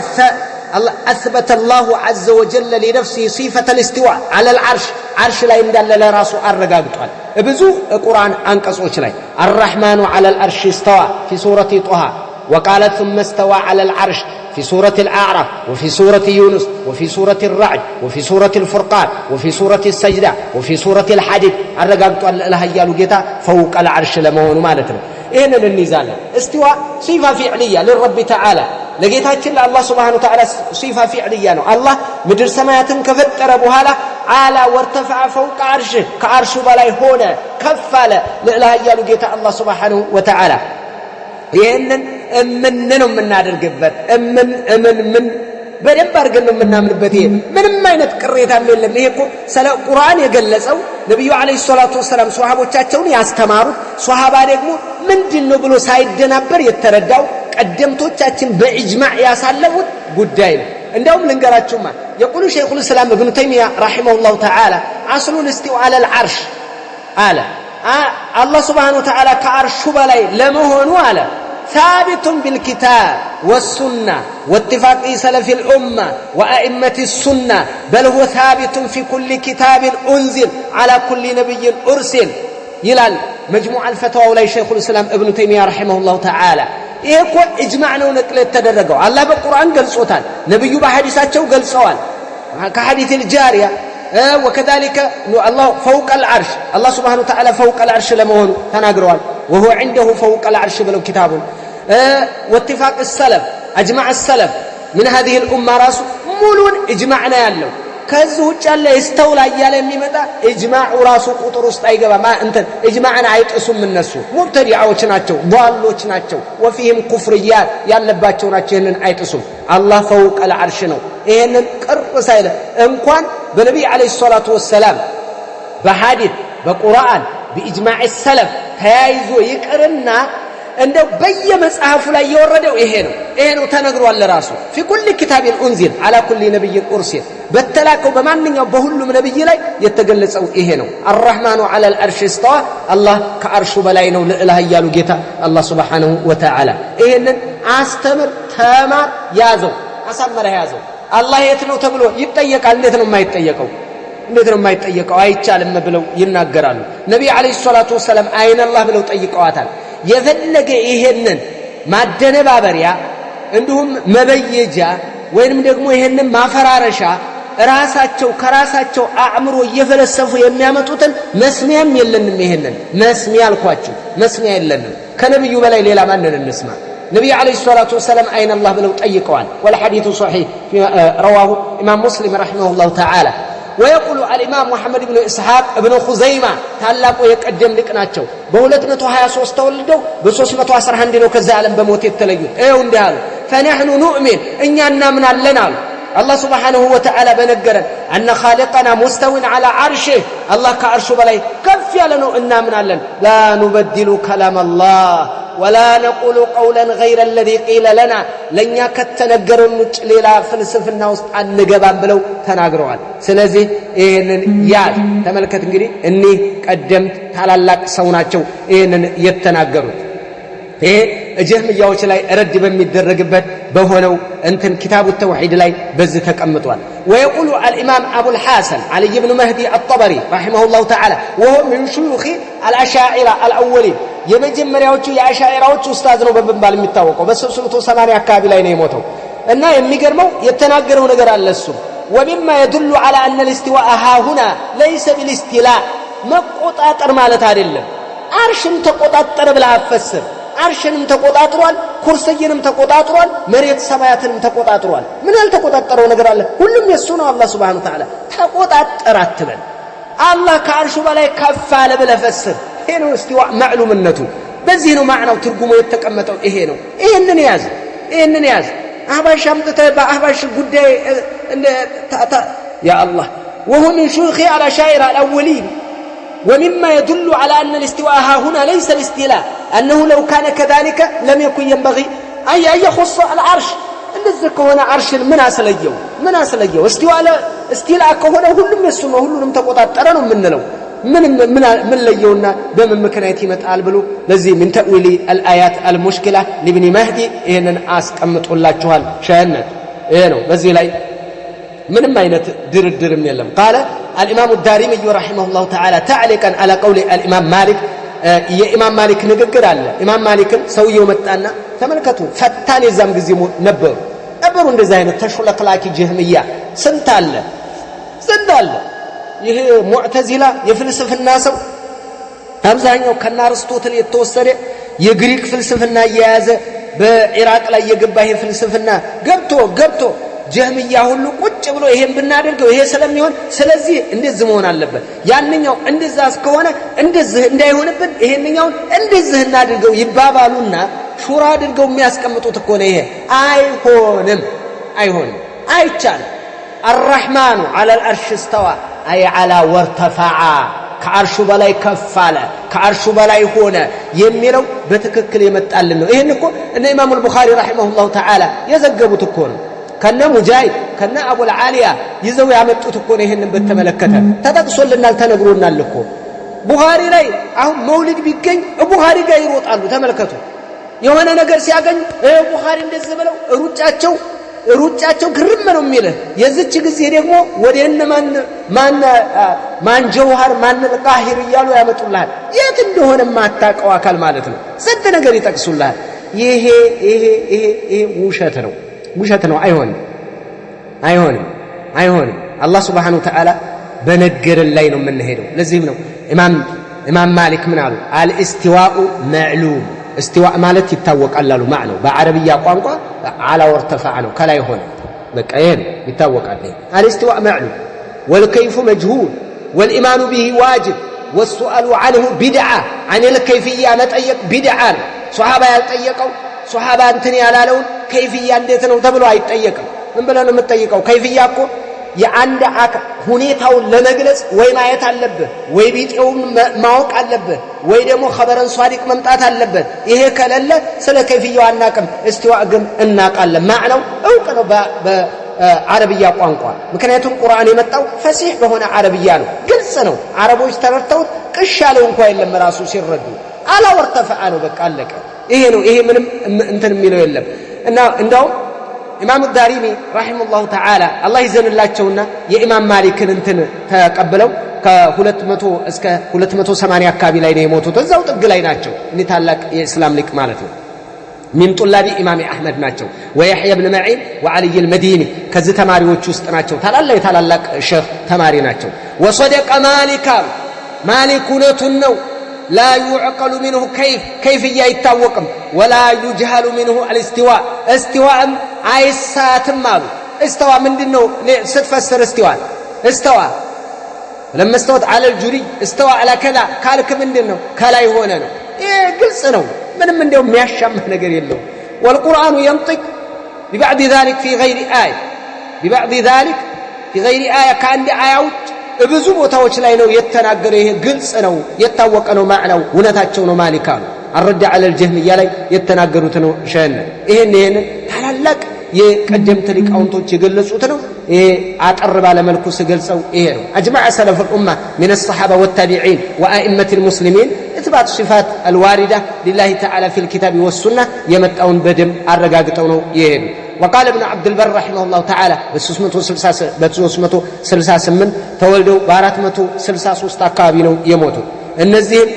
A: أثبت الله عز وجل لنفسه صفة الاستواء على العرش፣ ዓርሽ ላይ እንዳለ ለራሱ አረጋግጧል። ብዙ ቁርአን አንቀጾች ላይ الرحمن على العرش استوى في سورة طه، وقال ثم استوى على العرش في سورة الأعراف وفي سورة يونس وفي سورة الرعد وفي سورة الفرقان وفي سورة السجدة وفي سورة الحديد አረጋግጧል ለኃያሉ ጌታ فوق العرش ለመሆኑ ማለት ነው። ይህንን እንይዛለን። استواء صفة فعلية للرب تعالى፣ ለጌታችን ለአላህ سبحانه وتعالى صفة فعلية ነው። አላህ ምድር ሰማያትን ከፈጠረ በኋላ علا وارتفع فوق عرشه፣ ከዓርሹ በላይ ሆነ፣ ከፍ አለ ልዕለ ኃያሉ ጌታ አላህ سبحانه وتعالى። ይህንን እምን ነው የምናደርግበት። እምን እምን ምን በደንብ አድርገን ነው የምናምንበት። ይሄ ምንም አይነት ቅሬታም የለም። ይሄ እኮ ስለ ቁርአን የገለጸው፣ ነቢዩ عليه الصلاة والسلام ሶሃቦቻቸውን ያስተማሩት፣ ሶሃባ ደግሞ ምንድን ነው ብሎ ሳይደናበር የተረዳው፣ ቀደምቶቻችን በኢጅማዕ ያሳለፉት ጉዳይ ነው። እንዲያውም ልንገራችሁማ፣ يقول شيخ الإسلام ابن تيمية رحمه الله تعالى أصل الاستواء على العرش አለ። አላህ سبحانه وتعالى ከዓርሹ በላይ ለመሆኑ አለ ثابت بالكتاب والسنة واتفاق سلف الأمة وأئمة السنة، بل هو ثابت في كل كتاب أنزل على كل نبي أرسل ይላል መጅሙዕ አልፈተዋው ላይ ሸይኹል እስላም እብኑ ተይሚያ رحمه الله تعالى። ይሄ እኮ ኢጅማዕ ነው نقل የተደረገው። አላህ በቁርአን ገልጾታል። ነቢዩ በሐዲሳቸው ገልጸዋል። كحديث الجارية وكذلك الله فوق العرش፣ አላህ سبحانه وتعالى فوق العرش ለመሆኑ ተናግረዋል። وهو عنده فوق العرش ብለው ኪታቡን واتفاق السلف، أجمع السلف من هذه الأمة ራሱ ሙሉን ኢጅማዕ ነው ያለው። ከዚህ ውጭ ያለ استولى እያለ የሚመጣ ኢጅማዑ ራሱ ቁጥር ውስጥ አይገባም። እንትን ኢጅማዕን አይጥሱም። እነሱ ሙብተዲዓዎች ናቸው፣ ዷሎች ናቸው፣ وفيهم كفريات ያለባቸው ናቸው። ይህንን አይጥሱም። አላህ فوق العرش ነው። ይህንን ቅር ሳይለ እንኳን በነቢይ عليه الصلاة والسلام በሐዲት በቁርአን በ إجماع السلف ተያይዞ ይቅርና እንደው በየመጽሐፉ ላይ የወረደው ይሄ ነው ይሄ ነው ተነግሯል። ለራሱ في كل كتاب أنزل على كل نبي أرسل በተላከው በማንኛው በሁሉም ነብይ ላይ የተገለጸው ይሄ ነው። الرحمن على العرش استوى አላህ ከአርሹ በላይ ነው ልዕለ ኃያሉ ጌታ አላህ سبحانه وتعالى። ይሄንን አስተምር፣ ተማር፣ ያዘው፣ አሳመረህ ያዘው። አላህ የት ነው ተብሎ ይጠየቃል። እንዴት ነው የማይጠየቀው? እንዴት ነው የማይጠየቀው? አይቻልም ብለው ይናገራሉ። ነቢይ عليه الصلاة والسلام أين الله ብለው ጠይቀዋታል። የፈለገ ይሄንን ማደነባበሪያ እንዲሁም መበየጃ ወይንም ደግሞ ይሄንን ማፈራረሻ ራሳቸው ከራሳቸው አእምሮ እየፈለሰፉ የሚያመጡትን መስሚያም የለንም። ይሄንን መስሚያ አልኳችሁ፣ መስሚያ የለንም። ከነብዩ በላይ ሌላ ማንን እንስማ? ነቢይ عليه الصلاة والسلام أين الله ብለው ጠይቀዋል። والحديث صحيح رواه ኢማም ሙስሊም رحمه الله تعالى። ويقول الإمام محمد بن إسحاق بن خزيمة ታላቁ የቀደም ሊቅ ናቸው። በ223 ተወልደው በ311 ነው ከዛ ዓለም በሞት የተለዩት። ይኸው እንዲህ አሉ፣ فنحن نؤمن እኛ እናምናለን አሉ። አላህ سبحانه وتعالى በነገረን أن خالقنا مستو على عرشه አላህ ከአርሹ በላይ ከፍ ያለ ነው እናምናለን። لا نبدل كلام الله ولا نقول قولا غير الذي قيل لنا ለእኛ ከተነገረን ውጭ ሌላ ፍልስፍና ውስጥ አንገባም ብለው ተናግረዋል። ስለዚህ ይህንን ያዝ ተመልከት። እንግዲህ እኒህ ቀደምት ታላላቅ ሰው ናቸው ይህንን የተናገሩት። ይሄ ጀህምያዎች ላይ ረድ በሚደረግበት በሆነው እንትን كتاب التوحيد ላይ በዚህ ተቀምጧል። ويقول الإمام أبو الحسن علي بن مهدي الطبري رحمه الله تعالى وهو من شيوخ الأشاعرة الأولين የመጀመሪያዎቹ የአሻዒራዎች ኡስታዝ ነው በመባል የሚታወቀው በ380 አካባቢ ላይ ነው የሞተው። እና የሚገርመው የተናገረው ነገር አለ። እሱም ومما يدل على أن الاستواء هاهنا ليس بالاستيلاء መቆጣጠር ማለት አይደለም። አርሽን ተቆጣጠረ ብለህ አትፈስር። አርሽንም ተቆጣጥሯል፣ ኩርስይንም ተቆጣጥሯል፣ መሬት ሰማያትንም ተቆጣጥሯል። ምን ያልተቆጣጠረው ነገር አለ? ሁሉም የሱ ነው። አላህ سبحانه وتعالى ተቆጣጠረ አትበል። አላህ ከአርሹ በላይ ከፍ አለ ብለህ ፈስር። ይሄ ነው استواء ማዕሉምነቱ። በዚህ ነው ማዕናው ትርጉሙ የተቀመጠው ይሄ ነው። ይሄንን ያዝ፣ ይሄንን ያዝ። አህባሽ አምጥተህ በአህባሽ ጉዳይ يا الله وهو من شيوخ الأشاعرة الأولين ومما يدل على أن الاستواء هاهنا ليس الاستيلاء أنه لو كان كذلك لم يكن ينبغي أن يخص العرش። እንደዚህ ከሆነ አርሽን ምን አስለየው? ምን አስለየው? استيلاء ከሆነ ሁሉም የሱ ነው፣ ሁሉንም ተቆጣጠረ ነው የምንለው። ምን ለየውና በምን ምክንያት ይመጣል ብሎ ለዚህ من تأويل الآيات المشكلة لابن مهدي ይህንን አስቀምጦላችኋል። ሸህነት ይሄ ነው። በዚህ ላይ ምንም አይነት ድርድርም የለም። قال الإمام الدارمي رحمه الله تعالى تعليقا على قول الإمام مالك የኢማም ማሊክ ንግግር አለ። ኢማም ማሊክን ሰውየው መጣና ተመልከቱ፣ ፈታን የዛም ጊዜ ነበሩ እንደዚህ አይነት ተሹለክላኪ ጀህምያ ስንት አለ ስንት አለ። ይሄ ሙዕተዚላ የፍልስፍና ሰው አብዛኛው ከነ አርስቶትል የተወሰደ የግሪክ ፍልስፍና እየያዘ በኢራቅ ላይ የገባ ይሄ ፍልስፍና ገብቶ ገብቶ ጀህምያ ሁሉ ቁጭ ብሎ ይሄን ብናደርገው ይሄ ስለሚሆን ስለዚህ እንደዚህ መሆን አለበት፣ ያንኛው እንደዛ እስከሆነ እንደዚህ እንዳይሆንብን ይሄንኛውን እንደዚህ እናድርገው ይባባሉና ሹራ አድርገው የሚያስቀምጡት እኮ ነው። ይሄ አይሆንም፣ አይሆንም፣ አይቻልም። الرحمن على العرش استوى أي علا وارتفع ከአርሹ በላይ ከፍ አለ፣ ከአርሹ በላይ ሆነ የሚለው በትክክል የመጣልን ነው። ይሄን እኮ እነ ኢማሙ አልቡኻሪ رحمه الله تعالى የዘገቡት እኮ ነው። ከነ ሙጃሂድ ከነ አቡል ዓሊያ ይዘው ያመጡት እኮ ነው። ይሄንን በተመለከተ ተጠቅሶልናል፣ ተነግሮናል እኮ ቡኻሪ ላይ። አሁን መውሊድ ቢገኝ ቡኻሪ ጋር ይሮጣሉ። ተመልከቱ፣ የሆነ ነገር ሲያገኙ ቡኻሪ እንደዚህ ብለው ሩጫቸው ግርም ነው የሚልህ። የዚች ጊዜ ደግሞ ወደ እነ ማን ጀውሃር ማን ቃሂር እያሉ ያመጡልሃል። የት እንደሆነ የማታውቀው አካል ማለት ነው። ስንት ነገር ይጠቅሱልሃል። ይሄ ይሄ ይሄ ይሄ ውሸት ነው፣ ውሸት ነው። አይሆንም፣ አይሆንም፣ አይሆንም። አላህ سبحانه وتعالى በነገረን ላይ ነው የምንሄደው። ለዚህም ነው ኢማም ማሊክ ምን አሉ? الاستواء معلوم استواء ማለት ይታወቃል አሉ። ማዕነው በዓረብያ ቋንቋ علا وارتفع ነው፣ ከላይ ሆነ። በቃ ይሄ ነው ይታወቃል። الاستواء معلوم والكيف مجهول والإيمان به واجب والسؤال عنه بدعة። عن الكيفية መጠየቅ ቢድዓ ነው። ሶሓባ ያልጠየቀው ሶሓባ እንትን ያላለውን كيفية እንዴት ነው ተብሎ አይጠየቅም። ምን ብለህ ነው የምትጠይቀው? كيفية እኮ የአንድ ሁኔታውን ለመግለጽ ወይ ማየት አለብህ፣ ወይ ቢጤውን ማወቅ አለብህ፣ ወይ ደግሞ ኸበረን ሷዲቅ መምጣት አለበት። ይሄ ከሌለ ስለ ከይፍያው አናቅም። እስቲዋ ግን እናቃለን። ማዕናው እውቅ ነው በአረብያ ቋንቋ። ምክንያቱም ቁርአን የመጣው ፈሲሕ በሆነ አረብያ ነው፣ ግልጽ ነው። አረቦች ተረድተውት ቅሽ ያለው እንኳ የለም ራሱ ሲረዱ አላ ወርተፈዓ ነው፣ በቃ አለቀ። ይሄ ነው። ይሄ ምንም እንትን የሚለው የለም። እና እንዳውም ኢማሙ ዳሪሚ ረሒመሁላሁ ተዓላ አላህ ይዘንላቸውና የኢማም ማሊክን እንትን ተቀብለው ከ200 እስከ 280 አካባቢ ላይ ነው የሞቱት። እዛው ጥግ ላይ ናቸው። እኒህ ታላቅ የእስላም ሊቅ ማለት ነው። ሚን ጡላቢ ኢማም አሕመድ ናቸው። ወየሕያ ብን መዒን ወዓልይ አልመዲኒ ከዚህ ተማሪዎች ውስጥ ናቸው። ታላላቅ የታላላቅ ሼኽ ተማሪ ናቸው። ወሰደቀ ማሊክ አሉ። ማሊክ እውነቱን ነው። لا يعقل منه كيف كيفية አይታወቅም። ولا يجهل منه الاستواء استواء አይሳትም አሉ። استوى ምንድነው ስትፈስር? استواء استوى لما استوت على الجري استوى على كذا ካልክ ምንድነው? ከላይ ሆነ ነው። ይሄ ግልጽ ነው። ምንም እንደው የሚያሻምህ ነገር የለውም። والقرآن ينطق ببعض ذلك في غير آية ببعض ذلك في غير آية ከአንድ አያ ውጭ ብዙ ቦታዎች ላይ ነው የተናገረው። ይሄ ግልጽ ነው፣ የታወቀ ነው፣ ማዕናው እውነታቸው ነው። ማሊክ አሉ አልረድ ዐለ ልጀህሚያ ላይ የተናገሩት ነው። ሸህነ ይሄን ታላላቅ የቀደምት ሊቃውንቶች የገለጹት ነው። ይሄ አጠር ባለ መልኩ ስገልጸው ይሄ ነው። أجمع سلف الأمة من الصحابة والتابعين وأئمة المسلمين إثبات الصفات الواردة لله تعالى في الكتاب والسنة የመጣውን በደንብ አረጋግጠው ነው የሄዱ። وقال ابن عبد البر رحمه الله تعالى በ368 ተወልደው በ463 አካባቢ ነው የሞቱት። እነዚህም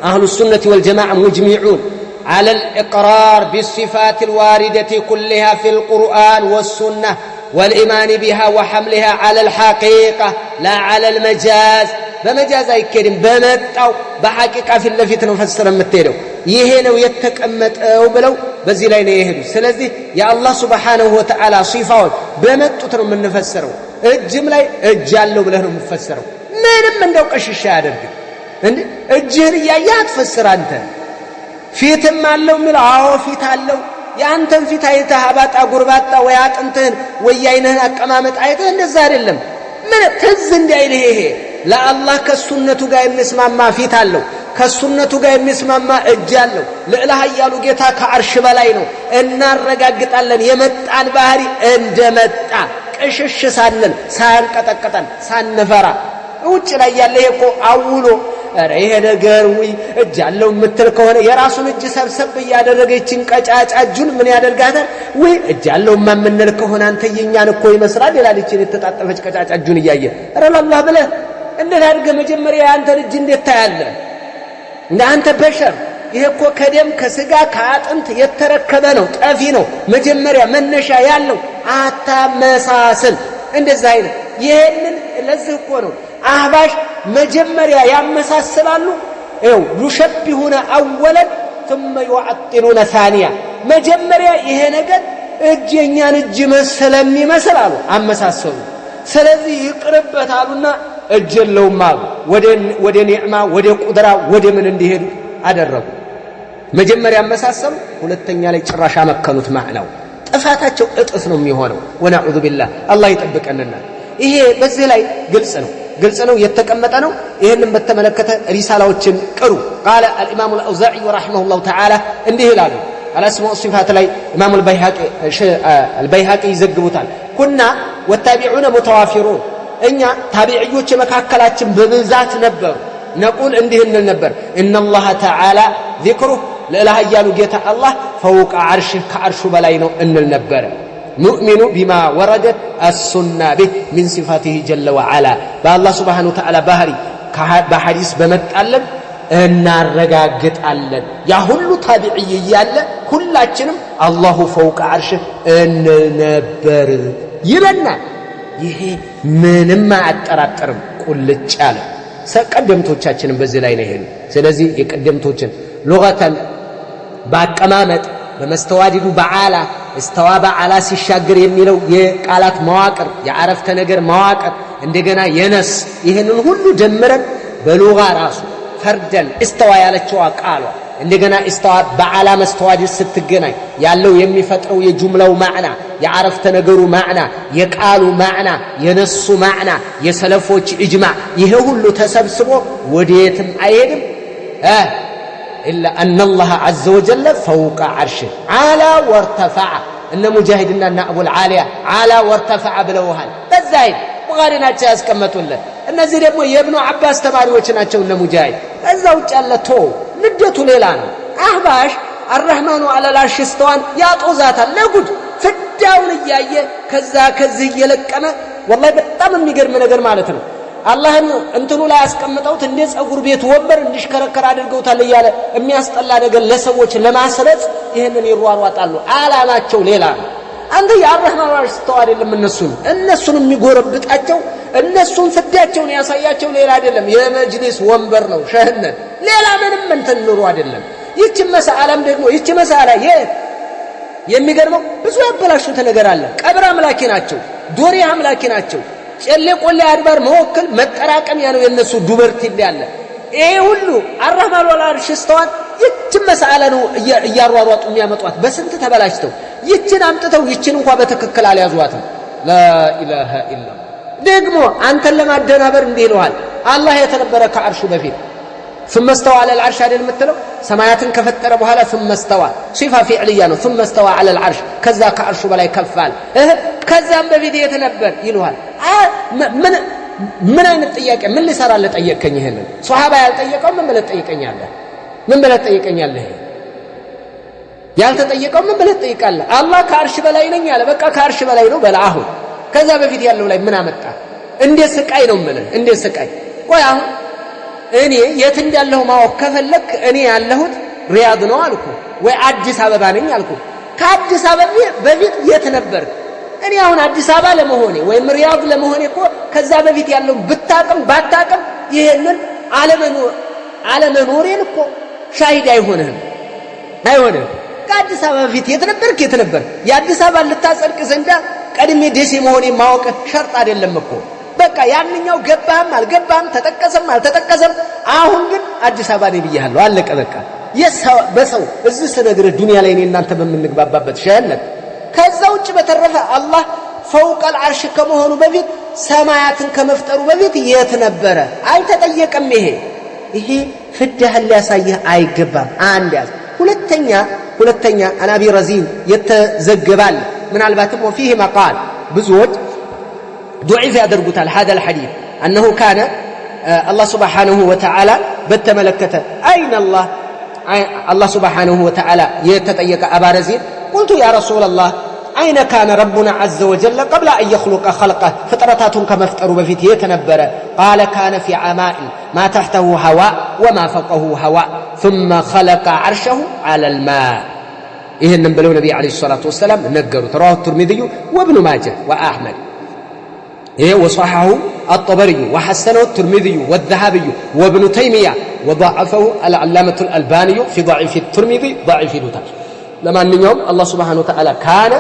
A: أهل السنة والجماعة مجمعون على الإقرار بالصفات الواردة كلها في القرآن والسنة والإيمان بها وحملها على الحقيقة لا على المجاز። በመጃዝ አይኬድም። በመጣው በሐቂቃ ፊት ለፊት ነው ፈስረ የምትሄደው። ይሄ ነው የተቀመጠው ብለው በዚህ ላይ ነው የሄዱ። ስለዚህ የአላህ ሱብሓነሁ ወተዓላ ሲፋዎች በመጡት ነው የምንፈስረው። እጅም ላይ እጅ አለው ብለህ ነው የምፈስረው። ምንም እንደው ቀሽሻ አያደርግም። እንዴ እጅህን እያየህ አትፈስር አንተ። ፊትም አለው የሚለው አዎ ፊት አለው። የአንተን ፊት አይተህ አባጣ ጉርባጣ ወይ አጥንትህን ወይ የዓይንህን አቀማመጥ አይተህ እንደዛ አይደለም። ምን ትዝ እንዳይልህ ይሄ ለአላህ ከሱነቱ ጋር የሚስማማ ፊት አለው፣ ከሱነቱ ጋር የሚስማማ እጅ አለው። ልዕለ ኃያሉ ጌታ ከአርሽ በላይ ነው። እናረጋግጣለን የመጣን ባህሪ እንደመጣ ቅሽሽ ሳንል፣ ሳያንቀጠቅጠን፣ ሳንፈራ። ውጭ ላይ ያለ ይሄ እኮ አውሎ ኧረ ይሄ ነገር ውይ እጅ አለው የምትል ከሆነ የራሱን እጅ ሰብሰብ እያደረገ ይችን ቀጫጫ እጁን ምን ያደርጋታል? ውይ እጅ አለውማ የምንል ከሆነ አንተ የኛን እኮ ይመስላል ይላል። ይችን የተጣጠፈች ቀጫጫ እጁን እያየ ኧረ ለአላህ ብለህ እንዴት አድርገህ መጀመሪያ የአንተን እጅ እንዴት ታያለህ? እንደ አንተ በሸር ይሄ እኮ ከደም ከስጋ ከአጥንት የተረከበ ነው፣ ጠፊ ነው። መጀመሪያ መነሻ ያለው አታመሳስል። እንደዛ አይነት ይሄንን ለዚህ እኮ ነው አህባሽ መጀመሪያ ያመሳስላሉ። ይኸው ዩሸቢሁነ አወለን ثم يعطلون ثانيا። መጀመሪያ ይሄ ነገር እጅ የኛን እጅ ስለሚመስል አሉ አመሳሰሉ። ስለዚህ ይቅርበት አሉና እጅ የለውም አሉ። ወደ ኒዕማ ወደ ቁድራ ወደ ምን እንዲሄዱ አደረጉ። መጀመሪያ አመሳሰሉ፣ ሁለተኛ ላይ ጭራሽ አመከኑት። ማዕናው ጥፋታቸው እጥፍ ነው የሚሆነው። ወነዑዙ ቢላህ አላህ ይጠብቀንና። ይሄ በዚህ ላይ ግልጽ ነው፣ ግልጽ ነው የተቀመጠ ነው። ይህንን በተመለከተ ሪሳላዎችን ቅሩ። ቃለ አልኢማሙ አልአውዛዒ ረሒመሁላሁ ተዓላ እንዲህ ይላሉ። አልአስማኡ ሲፋት ላይ ኢማሙ አልበይሃቂ ይዘግቡታል። ኩና ወታቢዑነ ሙተዋፊሩን፣ እኛ ታቢዕዮች የመካከላችን በብዛት ነበሩ። ነቁል እንዲህ እንል ነበር፣ ኢነላሃ ተዓላ ዚክሩህ ልዕለ ኃያሉ ጌታ አላህ ፈውቀ ዓርሽህ ከዓርሹ በላይ ነው እንል ነበረ። ኑእሚኑ ቢማ ወረደት አሱና ቢህ ሚን ሲፋቲህ ጀለ ወዓላ፣ በአላህ ስብሓነሁ ወተዓላ ባህሪ በሐዲስ በመጣለን እናረጋግጣለን። ያ ሁሉ ታቢዕይ እያለ ሁላችንም አላሁ ፈውቀ ዓርሽህ እንል ነበር ይለናል። ይሄ ምንም አያጠራጥርም፣ ቁልጭ ያለ ቀደምቶቻችንም በዚህ ላይ ነው የሄዱ። ስለዚህ የቀደምቶችን ሉገተን በአቀማመጥ በመስተዋዲዱ በዓላ እስተዋ በዓላ ሲሻገር የሚለው የቃላት መዋቅር የአረፍተ ነገር መዋቅር እንደገና የነስ ይህንን ሁሉ ደምረን በሉጋ ራሱ ፈርደን እስተዋ ያለችዋ ቃሏ እንደገና እስተዋ በዓላ መስተዋድድ ስትገናኝ ያለው የሚፈጥረው የጁምላው ማዕና የዓረፍተ ነገሩ ማዕና፣ የቃሉ ማዕና፣ የነሱ ማዕና፣ የሰለፎች ኢጅማዕ፣ ይሄ ሁሉ ተሰብስቦ ወዴትም አይሄድም إلا أن الله عز وجل فوق عرشه على وارتفع። እነ ሙጃሂድና እነ አቡል ዓሊያ على وارتفع ብለውሃል። በዛ ሂድ፣ ቡኻሪ ናቸው ያስቀመጡልን። እነዚህ ደግሞ የእብኑ አባስ ተማሪዎች ናቸው እነ ሙጃሂድ። ከዛ ውጭ ያለ ቶ ንደቱ ሌላ ነው። አህባሽ الرحمن على العرش استوى ን ያጦዛታል ለጉድ ፍዳውን እያየ ከዛ ከዚህ እየለቀመ። ወላሂ በጣም የሚገርም ነገር ማለት ነው። አላህን እንትኑ ላይ አስቀምጠውት እንደ ጸጉር ቤት ወንበር እንዲሽከረከር አድርገውታል እያለ የሚያስጠላ ነገር ለሰዎች ለማስረጽ ይህንን ይሯሯጣሉ። አላማቸው ሌላ ነው። አንተ የ الرحمن على العرش استوى አይደለም እነሱን የሚጎረብጣቸው፣ እነሱን ፍዳቸውን ያሳያቸው ሌላ አይደለም፣ የመጅሊስ ወንበር ነው ሸህነት፣ ሌላ ምንም እንትን ኑሮ አይደለም። ይቺ መሰአላም ደግሞ ይቺ መሰአላ የሚገርመው ብዙ ያበላሹት ነገር አለ። ቀብር አምላኪ ናቸው፣ ዶሪ አምላኪ ናቸው። ጨሌ ቆሌ አድባር መወከል መጠራቀሚያ ነው የነሱ ዱበርት ያለ። ይሄ ሁሉ الرحمن على العرش استوى ን ይችን መሰአላ ነው እያሯሯጡ የሚያመጧት በስንት ተበላሽተው። ይችን አምጥተው ይችን እንኳ በትክክል አልያዟትም። لا إله إلا الله። ደግሞ አንተን ለማደናበር እንዲህ ይለዋል፣ አላህ የተነበረ ከአርሹ በፊት ثم استوى على العرش አይደል የምትለው? ሰማያትን ከፈጠረ በኋላ ثم استوى صفة فعلية ነው። ثم استوى على العرش ከዛ ከአርሹ በላይ ከፋል። ከዛም በፊት የት ነበር ይለዋል። ምን አይነት ጥያቄ? ምን ልሰራልህ ጠየቅከኝ? ይሄንን ሶሃባ ያልጠየቀው ምን ብለህ ትጠይቀኛለህ? ምን ብለህ ትጠይቀኛለህ? ያልተጠየቀው ምን ብለህ ትጠይቃለህ? አላህ ከአርሽ በላይ ነኝ አለ። በቃ ከአርሽ በላይ ነው በል። አሁን ከዛ በፊት ያለው ላይ ምን አመጣ? እንዴ ስቃይ ነው የምልህ፣ እንዴ ስቃይ። ቆይ አሁን እኔ የት እንዳለሁ ማወቅ ከፈለክ እኔ ያለሁት ሪያድ ነው አልኩ ወይ አዲስ አበባ ነኝ አልኩ። ከአዲስ አበባ በፊት የት ነበር? እኔ አሁን አዲስ አበባ ለመሆኔ ወይም ሪያድ ለመሆኔ እኮ ከዛ በፊት ያለው ብታቅም ባታቅም ይሄንን አለመኖሬን እኮ ሻሂድ አይሆንህም፣ አይሆንህም። ከአዲስ አበባ በፊት የት ነበርክ? የት ነበር? የአዲስ አበባ ልታጸድቅ ዘንዳ ቀድሜ ደሴ መሆኔ ማወቅ ሸርጥ አይደለም እኮ። በቃ ያንኛው ገባህም አልገባህም ተጠቀሰም አልተጠቀሰም፣ አሁን ግን አዲስ አበባ ነኝ ብያለሁ። አለቀ በቃ። በሰው እዚህ ስነግርህ ዱንያ ላይ እኔ እናንተ በምንግባባበት ሸህነት። ከዛ ውጭ በተረፈ አላህ ፈውቀል አርሽ ከመሆኑ በፊት ሰማያትን ከመፍጠሩ በፊት የት ነበረ? አልተጠየቀም። ይሄ ፍዳህን ሊያሳይህ አይገባም። አንድ ያዝ። ሁለተኛ عن أبي رزين የተዘገባል። ምናልባትም وفيه مقال ብዙዎች ضعيف ያደርጉታል። هذا الحديث أنه كان الله سبحانه وتعالى በተመለከተ أين الله الله سبحانه وتعالى የተጠየቀ አባ ረዚን قلت يا رسول الله أين كان ربنا عز وجل قبل أن يخلق خلقه ፍጥረታቱን ከመፍጠሩ በፊት የት ነበረ? قال كان في عماء ما تحته هواء وما فوقه هواء ثم خلق عرشه على الماء። ይህንን ብለው ነቢ عليه الصلاة والسلام ነገሩት። رواه الترمذي وابن ماجه وأحمد። ይሄ وصححه الطبري وحسنه الترمذي والذهبي وابن تيمية وضعفه العلامة الألباني في ضعيف الترمذي ضعيف ይሉታል። ለማንኛውም አላህ سبحانه وتعالى كان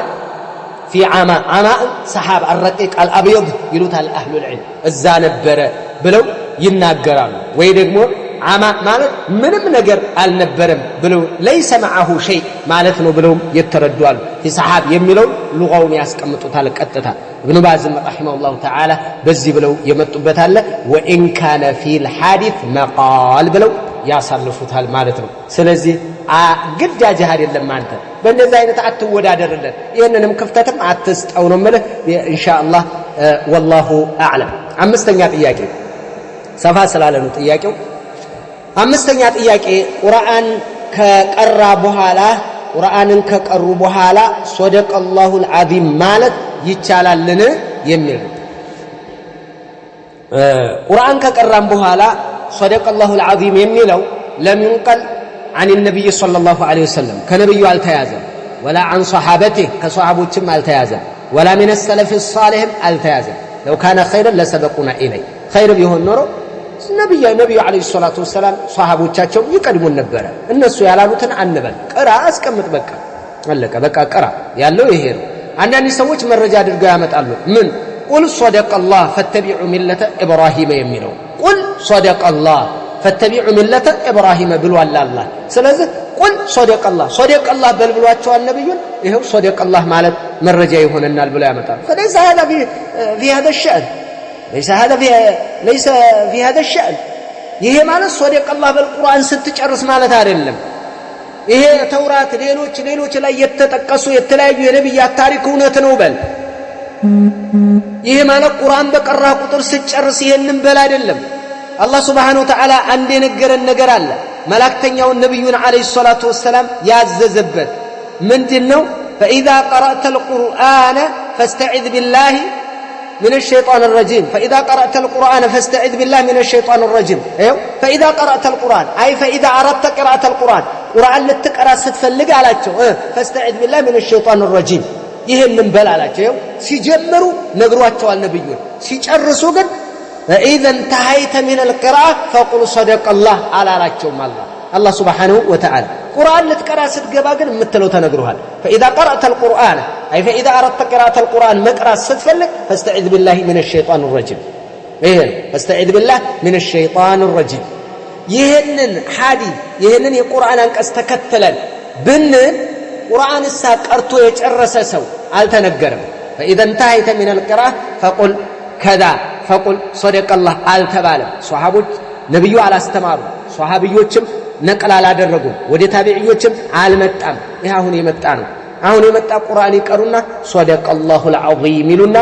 A: في عماء፣ عماء سحاب الرقيق الأبيض ይሉታል أهل العلم፣ እዛ ነበረ ብለው ይናገራሉ። ወይ ደግሞ عماء ማለት ምንም ነገር አልነበረም ብለው ليس معه شيء ማለት ነው ብለውም የተረዱ አሉ። في سحاب የሚለውን ሉጋውን ያስቀምጡታል ቀጥታ። እብኑ ባዝም رحمه الله تعالى በዚህ ብለው የመጡበት አለ። وإن كان في الحديث مقال ብለው ያሳልፉታል ማለት ነው። ስለዚህ ግዳጅህ አይደለም አንተ በእንደዚህ አይነት አትወዳደርለት፣ ይህንንም ክፍተትም አትስጠው ነው የምልህ ኢንሻአላህ። والله أعلم። አምስተኛ ጥያቄ ሰፋ ስላለ ነው ጥያቄው። አምስተኛ ጥያቄ ቁርአን ከቀራ በኋላ ቁርአንን ከቀሩ በኋላ صدق الله العظيم ማለት ይቻላልን የሚል ነው። ቁርአን ከቀራም በኋላ صدق الله العظيم የሚለው لم ينقل عن النبي صلى الله عليه وسلم ከነብዩ አልተያዘም፣ ولا عن صحابته ከሰሃቦችም አልተያዘም፣ ولا من السلف الصالح ም አልተያዘም። لو كان خيرا لسبقونا إليه ኸይር ቢሆን ኖሮ ነቢዩ عليه الصلاة والسلام ሰሃቦቻቸው ይቀድሙን ነበረ። እነሱ ያላሉትን አንበል፣ ቅራ አስቀምጥ፣ በቃ አለቀ። በቃ ቅራ ያለው ይሄ ነው። አንዳንድ ሰዎች መረጃ አድርገው ያመጣሉ። ምን قل صدق الله فاتبعوا ملة إبراهيم የሚለው قل صدق الله فاتبعوا ملة إبراهيم ብሏል አላህ። ስለዚህ قل صدق الله صدق الله በል ብሏቸዋል ነብዩን። ይኸው صدق الله ማለት መረጃ ይሆነናል ብለው ያመጣሉ። فليس هذا في هذا الشأن ليس هذا في ليس في هذا الشأن። ይሄ ማለት صدق الله በል ቁርአን ስትጨርስ ማለት አይደለም። ይሄ ተውራት ሌሎች ሌሎች ላይ የተጠቀሱ የተለያዩ የነብያት ታሪክ እውነት ነው በል። ይሄ ማለት ቁርአን በቀራ ቁጥር ስትጨርስ ይሄንን በል አይደለም። አላህ سبحانه وتعالى አንድ የነገረን ነገር አለ። መላእክተኛውን ነብዩን عليه الصلاة والسلام ያዘዘበት ምንድነው? فإذا قرأت القرآن فاستعذ بالله من الشيطان الرجيم فإذا قرأت القرآن فاستعذ بالله من الشيطان الرجيم። ይኸው فإذا قرأت القرآن أي فإذا أردت قراءة القرآن ቁርአን ልትቀራ ስትፈልግ አላቸው فاستعذ بالله من الشيطان الرجيم ይሄንን በል አላቸው። ይኸው ሲጀምሩ ነግሯቸዋል ነብዩን፣ ሲጨርሱ ግን فإذا انتهيت من القراءة فقل صدق الله አላላቸውም። አላህ سبحانه وتعالى ቁርአን ልትቀራ ስትገባ ግን የምትለው ተነግሮሃል። فإذا قرأت القرآن أي فإذا أردت قراءة القرآن መቅራት ስትፈልግ فاستعذ بالله من الشيطان الرجيم። ይሄ ነው فاستعذ بالله من الشيطان الرجيم። ይህንን ሐዲስ ይህንን የቁርአን አንቀጽ ተከትለን ብንል ቁርአን እሳ ቀርቶ የጨረሰ ሰው አልተነገረም። فإذا انتهيت من القراءة فقل كذا فقل صدق الله አልተባለም። ሶሐቦች ነብዩ አላስተማሩ፣ ሶሐቢዮችም ነቅል አላደረጉም፣ ወደ ታቢዕዮችም አልመጣም። ይህ አሁን የመጣ ነው። አሁን የመጣ ቁርአን ይቀሩና صدق الله العظيم ይሉና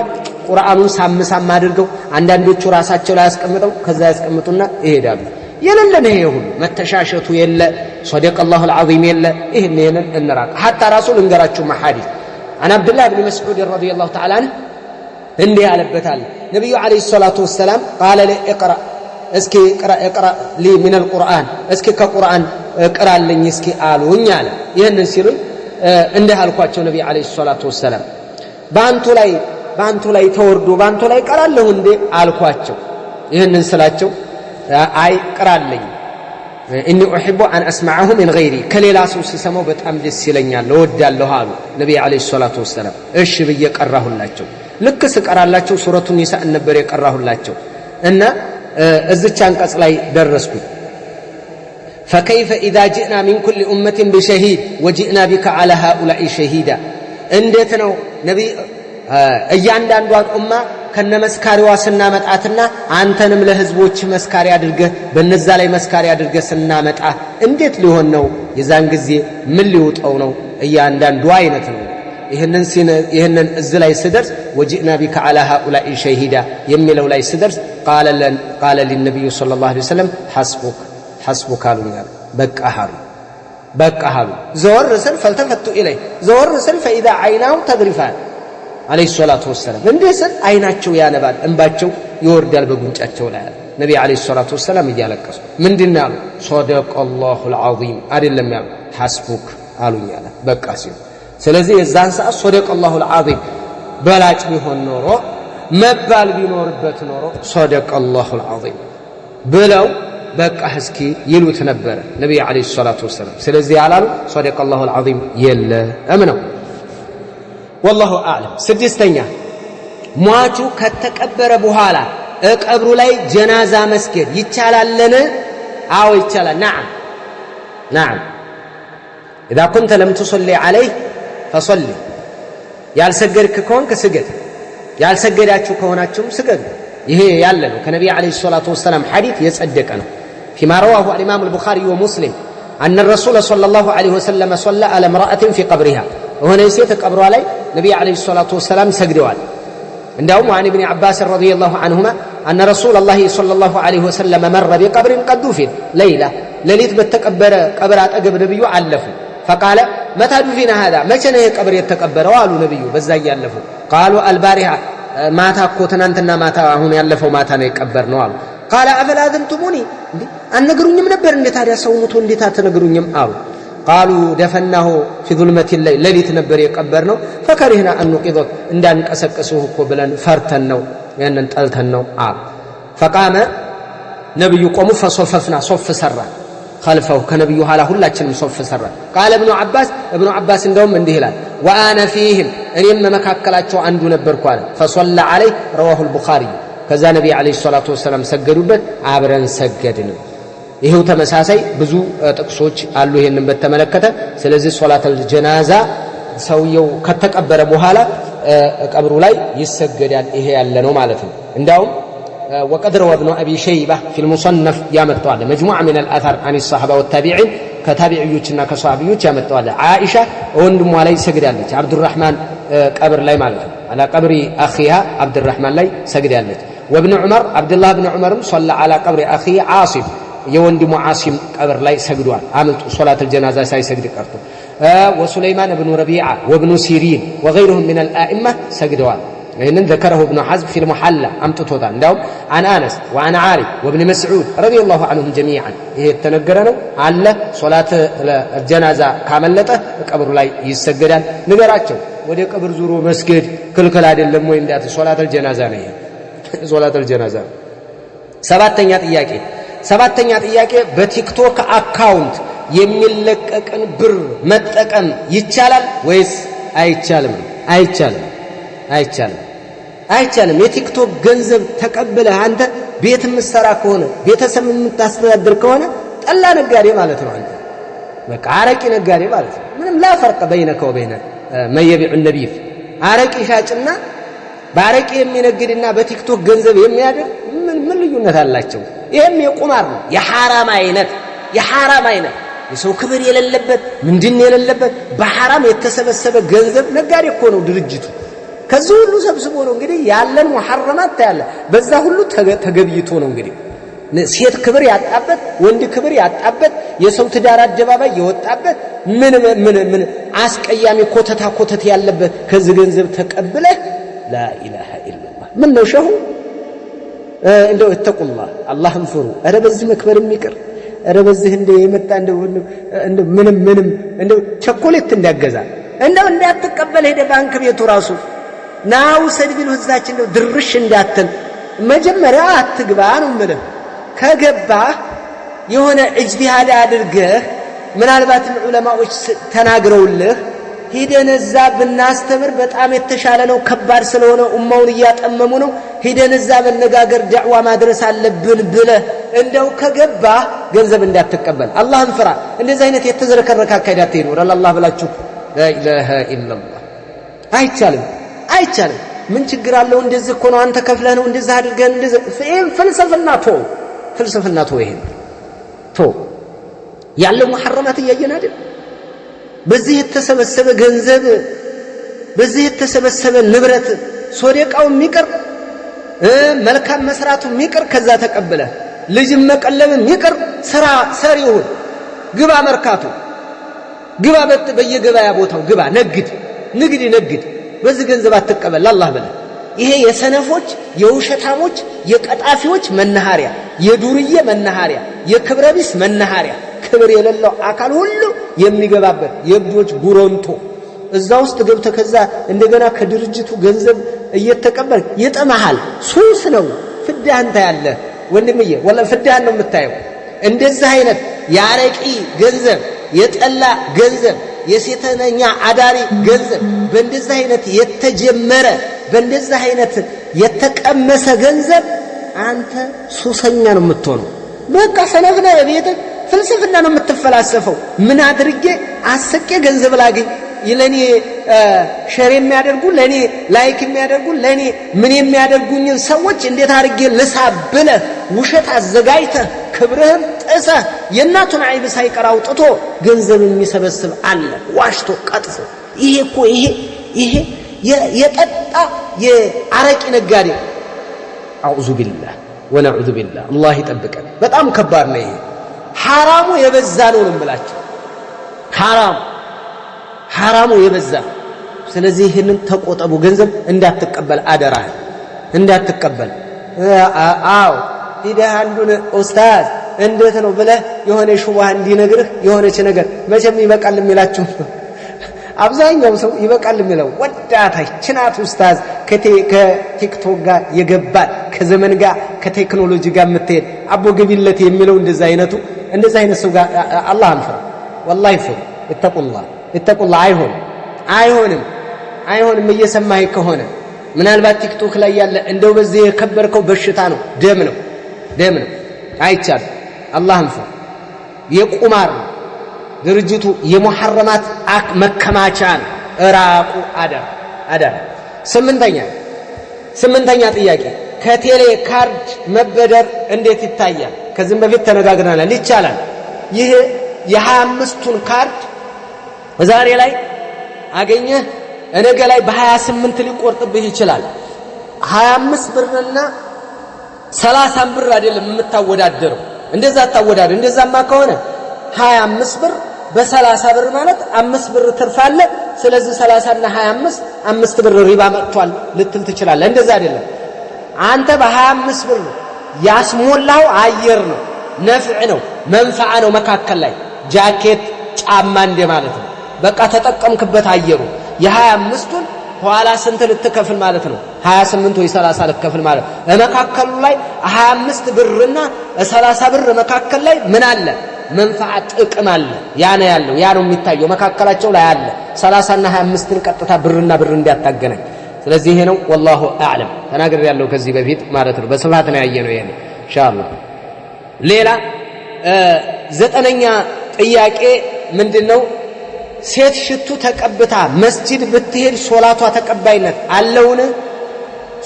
A: ቁርአኑን ሳም ሳም አድርገው አንዳንዶቹ ራሳቸው ላይ ያስቀምጠው ከዛ ያስቀምጡና ይሄዳሉ። የሌለን ይሄ ሁሉ መተሻሸቱ የለ፣ صدق الله العظيم የለ። ይህን ይህንን እንራቅ። حتى ራሱ ልንገራችሁ ሐዲስ عن عبد الله بن مسعود رضي الله تعالى عنه እንዲህ ያለበታል። ነቢዩ عليه الصلاة والسلام قال لي اقرأ እስኪ اقرأ لي من القرآن እስኪ ከቁርአን ቅራልኝ እስኪ አሉኝ አለ። ይህንን ሲሉኝ እንዲህ አልኳቸው ነቢዩ عليه الصلاة والسلام በአንቱ ላይ ተወርዶ በአንቱ ላይ ቀራለሁ እንዴ አልኳቸው። ይህንን ስላቸው አይ ቅራልኝ إني أحب أن أسمعه من غيري ከሌላ ሰው ስሰማው በጣም ደስ ይለኛል እወዳለሁ አሉ ነቢዩ عليه الصلاة والسلام። እሺ ብዬ ቀራሁላቸው። ልክ ስቀራላቸው ሱረቱ ኒሳእ ነበር የቀራሁላቸው እና እዝች አንቀጽ ላይ ደረስኩኝ። فكيف إذا جئنا من كل أمة بشهيد وجئنا بك على هؤلاء شهيدا። እንዴት ነው ነቢይ እያንዳንዷን ኡማ ከነመስካሪዋ ስናመጣትና አንተንም ለህዝቦች መስካሪ አድርገህ በነዛ ላይ መስካሪ አድርገህ ስናመጣ እንዴት ሊሆን ነው? የዛን ጊዜ ምን ሊውጠው ነው? እያንዳንዱ አይነት ነው። ይህንን እዚህ ላይ ስደርስ وجئنا بك على هؤلاء شهيدا የሚለው ላይ ስደርስ قال لي النبي صلى الله عليه وسلم حسبك حسبك አሉኛል። በቃህ አሉ በቃህ አሉ። ዘወር ስል فالتفت إليه ዘወር ስል فإذا عيناه تذرفان عليه الصلاة والسلام እንዲህ ስል አይናቸው ያነባል፣ እንባቸው ይወርዳል በጉንጫቸው ላይ አለ ነቢ عليه الصلاة والسلام እያለቀሱ ምንድን ያሉ? صدق الله العظيم አይደለም ያሉ حسبك አሉኝ አለ በቃ ሲሉ። ስለዚህ የዛን ሰዓት صدق الله العظيم በላጭ ቢሆን ኖሮ መባል ቢኖርበት ኖሮ صدق الله العظيم ብለው በቃ እስኪ ይሉት ነበረ ነቢይ عليه الصلاة والسلام። ስለዚህ ያላሉ صدق الله العظيم የለም ነው። والله أعلم። ስድስተኛ ሟቹ ከተቀበረ በኋላ ቀብሩ ላይ ጀናዛ መስገድ ይቻላልን? አዎ ይቻላል። نعم نعم። إذا كنت لم تصل عليه فصل። ያልሰገድክ ከሆንክ ስገድ፣ ያልሰገዳችሁ ከሆናችሁም ስገዱ። ይሄ ያለ ነው ከነቢይ عليه الصلاة والسلام ሐዲት የጸደቀ ነው። فيما رواه الإمام البخاري ومسلم أن الرسول صلى الله عليه وسلم صلى على امرأة في قبرها የሆነ ሴት ቀብሯ ላይ ነቢይ عليه الصلاة والسلام ሰግደዋል። እንዲያውም وعن ابن عباس رضي الله عنهما أن رسول الله صلى الله عليه وسلم مر بقبر قد دفن ليلة ሌሊት በተቀበረ ቀብር አጠገብ ነቢዩ አለፉ። فقال متى دفن هذا መቼ ነው ይሄ ቀብር የተቀበረው አሉ ነቢዩ በዛ እያለፉ። قالوا البارحة ማታ እኮ ትናንትና ማታ አሁን ያለፈው ማታ ነው የቀበር ነው አሉ። قال أفلا آذنتموني እንዴ አልነገሩኝም ነበር እንዴ ታዲያ ሰው ሙቶ እንዴት አትነግሩኝም አሉ። قالوا دفناه في ظلمة الليل ሌሊት ነበር የቀበር ነው። فكرهنا أن نوقظك እንዳንቀሰቅስህ እኮ ብለን ፈርተን ነው ያንን ጠልተን ነው አሉ። فقام ነቢዩ ቆሙ። فصففنا ሶፍ ሰራ خلفه ከነቢዩ ኋላ ሁላችንም ሶፍ ሰራ። قال ابن عباس እብኑ ዓባስ እንደውም እንዲህ ይላል وأنا فيهم እኔም መካከላቸው አንዱ ነበርኩ አለ። فصلى عليه رواه البخاري። ከዛ ነቢ عليه الصلاة والسلام ሰገዱበት፣ አብረን ሰገድን። ይሄው ተመሳሳይ ብዙ ጥቅሶች አሉ ይሄንን በተመለከተ። ስለዚህ ሶላተል ጀናዛ ሰውየው ከተቀበረ በኋላ ቀብሩ ላይ ይሰገዳል። ይሄ ያለ ነው ማለት ነው። እንዳውም وقد روى ابن أبي شيبة في المصنف يامتوال مجموعة من الأثر عن الصحابة والتابعين كتابعيوچنا كصحابيوچ يامتوال عائشة ወንድሟ ላይ ሰግዳለች። አብዱራህማን ቀብር ላይ ማለት ነው። على قبر أخيها عبد الرحمن ላይ ሰግዳለች። وابن عمر عبد الله بن عمر صلى على قبر أخيه عاصم የወንድሙ ዓሲም ቀብር ላይ ሰግዷል። አምልጡ ሶላተል ጀናዛ ሳይሰግድ ቀርቶ። وسليمان بن ربيعة وابن سيرين وغيرهم من الآئمة ሰግደዋል። ይህንን ذكره ابن حزم في المحلى አምጥቶታል። እንዳውም عن أنس وعن عارف وابن مسعود رضي الله عنهم جميعا ይሄ የተነገረ ነው አለ። ሶላት ጀናዛ ካመለጠ ቀብሩ ላይ ይሰገዳል። ንገራቸው ወደ ቀብር ዙሮ መስገድ ክልክል አይደለም ወይ እንዳት ሶላተል ጀናዛ ነው። ይሄ ሶላተል ጀናዛ ነው። ሰባተኛ ጥያቄ በቲክቶክ account የሚለቀቅን ብር መጠቀም ይቻላል ወይስ አይቻልም? አይቻልም። አይቻልም። አይቻልም። የቲክቶክ ገንዘብ ተቀብለህ አንተ ቤት የምትሰራ ከሆነ ቤተሰብ የምታስተዳድር ከሆነ ጠላ ነጋዴ ማለት ነው። አንተ በቃ አረቂ ነጋዴ ማለት ነው። ምንም لا فرق بينك وبين من يبيع النبيذ። አረቂ ሻጭና በአረቂ የሚነግድና በቲክቶክ ገንዘብ የሚያደርግ ምን ልዩነት አላቸው? ይሄም የቁማር ነው። የሐራም አይነት የሐራም አይነት የሰው ክብር የሌለበት ምንድን የሌለበት በሐራም የተሰበሰበ ገንዘብ ነጋዴ እኮ ነው ድርጅቱ። ከዚህ ሁሉ ሰብስቦ ነው እንግዲህ ያለን ሙሐረማት ታያለ። በዛ ሁሉ ተገብይቶ ነው እንግዲህ ሴት ክብር ያጣበት ወንድ ክብር ያጣበት የሰው ትዳር አደባባይ የወጣበት ምን ምን ምን አስቀያሚ ኮተታ ኮተት ያለበት ከዚህ ገንዘብ ተቀብለህ ላ ኢላሃ ኢላላህ። ምን ነው ሸሁ እንደው እተቁላህ አላህን ፍሩ። ኧረ በዚህ መክበር የሚቀር ኧረ በዚህ እንደው የመጣ እንደው እንደው ምንም ምንም እንደው ቸኮሌት እንዳገዛ እንደው እንዳትቀበል ሄደ ባንክ ቤቱ ራሱ ና ውሰድ ቢሉህ እዛች እንደው ድርሽ እንዳትል መጀመሪያ አትግባ ነው የምልህ። ከገባህ የሆነ እጅቲሃድ አድርገህ ምናልባትም ዑለማዎች ተናግረውልህ ሂደን እዛ ብናስተምር በጣም የተሻለ ነው፣ ከባድ ስለሆነ ኡማውን እያጠመሙ ነው፣ ሂደን እዛ መነጋገር ዳዕዋ ማድረስ አለብን ብለህ እንደው ከገባህ ገንዘብ እንዳትቀበል አላህን ፍራ። እንደዚህ አይነት የተዝረከረከ አካሄድ አትሄዱ። ለአላህ ብላችሁ ላኢላሃ ኢላላህ። አይቻልም። አይቻልም። ምን ችግር አለው? እንደዚህ እኮ ነው አንተ ከፍለህ ነው እንደዚህ አድርገህ እንደዚህ። ይሄን ፍልስፍና ተው፣ ፍልስፍና ተው፣ ይሄን ተው። ያለው ሙሐረማት እያየን አይደል? በዚህ የተሰበሰበ ገንዘብ በዚህ የተሰበሰበ ንብረት ሶደቃው የሚቀር መልካም መስራቱ የሚቀር ከዛ ተቀበለ ልጅም መቀለብ የሚቀር ስራ ሰሪ ይሁን። ግባ መርካቶ ግባ፣ በየገበያ ቦታው ግባ፣ ነግድ ንግድ ነግድ። በዚህ ገንዘብ አትቀበል ለአላህ ብለህ። ይሄ የሰነፎች የውሸታሞች የቀጣፊዎች መናኸሪያ፣ የዱርዬ መናኸሪያ፣ የክብረቢስ መናኸሪያ፣ ክብር የሌለው አካል ሁሉ የሚገባበት የእብዶች ጉሮንቶ እዛ ውስጥ ገብተህ ከዛ እንደገና ከድርጅቱ ገንዘብ እየተቀበል ይጥምሃል። ሱስ ነው። ፍዳህን ታያለህ ወንድምዬ፣ ወላ ፍዳህን ነው የምታየው። እንደዚህ አይነት የአረቂ ገንዘብ፣ የጠላ ገንዘብ፣ የሴተኛ አዳሪ ገንዘብ በእንደዚህ አይነት የተጀመረ በእንደዚህ አይነት የተቀመሰ ገንዘብ አንተ ሱሰኛ ነው የምትሆነው። በቃ ሰነፍ ነህ። በቤትህ ፍልስፍና ነው የምትፈላሰፈው። ምን አድርጌ አስቄ ገንዘብ ላግኝ፣ ለኔ share የሚያደርጉ ለኔ like የሚያደርጉ ለኔ ምን የሚያደርጉኝን ሰዎች እንዴት አድርጌ ልሳብ ብለህ ውሸት አዘጋጅተህ ክብርህን ጥሰህ የእናቱን አይብ ሳይቀር አውጥቶ ገንዘብ የሚሰበስብ አለ፣ ዋሽቶ ቀጥፎ። ይሄ እኮ ይሄ ይሄ የጠጣ የአረቂ ነጋዴ። አዑዙ ቢላህ ወነዑዙ ቢላህ፣ አላህ ይጠብቀን። በጣም ከባድ ነው ይሄ። ሐራሙ የበዛ ነው ነው የምላቸው። ሐራሙ የበዛ። ስለዚህ ይህንን ተቆጠቡ። ገንዘብ እንዳትቀበል አደራህን፣ እንዳትቀበል። አዎ ሂደህ አንዱን ኡስታዝ እንዴት ነው ብለህ የሆነ ሹባህ እንዲነግርህ የሆነች ነገር መቼም ይበቃል የሚላችሁ አብዛኛው ሰው ይበቃል የሚለው ወዳታች ችናት ኡስታዝ ከቲክቶክ ጋር የገባል ከዘመን ጋር ከቴክኖሎጂ ጋር የምትሄድ አቦ ግቢለት የሚለው እንደዛ አይነቱ እንደዛ አይነት ሰው ጋር አላህን ፍሩ። ወላሂ ፍሩ። እተቁላህ እተቁላህ። አይሆንም አይሆንም አይሆንም። እየሰማህ ከሆነ ምናልባት ቲክቶክ ላይ ያለ እንደው በዚህ የከበርከው በሽታ ነው፣ ደም ነው፣ ደም ነው። አይቻልም። አላህን ፍሩ። የቁማር ነው ድርጅቱ፣ የሙሐረማት መከማቻ ነው። እራቁ፣ አደራ አደራ። ስምንተኛ ጥያቄ ከቴሌ ካርድ መበደር እንዴት ይታያል? ከዚህም በፊት ተነጋግረናል። ይቻላል። ይህ የ25ቱን ካርድ ዛሬ ላይ አገኘህ ነገ ላይ በ28 ሊቆርጥብህ ይችላል። 25 ብርና 30 ብር አይደለም የምታወዳደረው። እንደዛ አታወዳደር። እንደዛማ ከሆነ 25 ብር በ30 ብር ማለት 5 ብር ትርፍ አለ። ስለዚህ 30 እና 25 5 ብር ሪባ መጥቷል ልትል ትችላለህ። እንደዛ አይደለም። አንተ በ25 ብር ያስሞላው አየር ነው፣ ነፍዕ ነው፣ መንፈዓ ነው። መካከል ላይ ጃኬት ጫማ እንደ ማለት ነው። በቃ ተጠቀምክበት አየሩ። የ25ቱን ኋላ ስንት ልትከፍል ማለት ነው? 28 ወይ 30 ልትከፍል ማለት ነው። መካከሉ ላይ 25 ብርና 30 ብር መካከል ላይ ምን አለ? መንፈዓ ጥቅም አለ። ያ ነው ያለው፣ ያ ነው የሚታየው መካከላቸው ላይ አለ። 30 እና 25ን ቀጥታ ብርና ብር እንዲያታገናኝ። ስለዚህ ይሄ ነው፣ والله أعلم። ተናግሬ ያለው ከዚህ በፊት ማለት ነው። በስፋት ነው ያየነው ይሄን ኢንሻአላህ። ሌላ ዘጠነኛ ጥያቄ ምንድነው? ሴት ሽቱ ተቀብታ መስጂድ ብትሄድ ሶላቷ ተቀባይነት አለውን?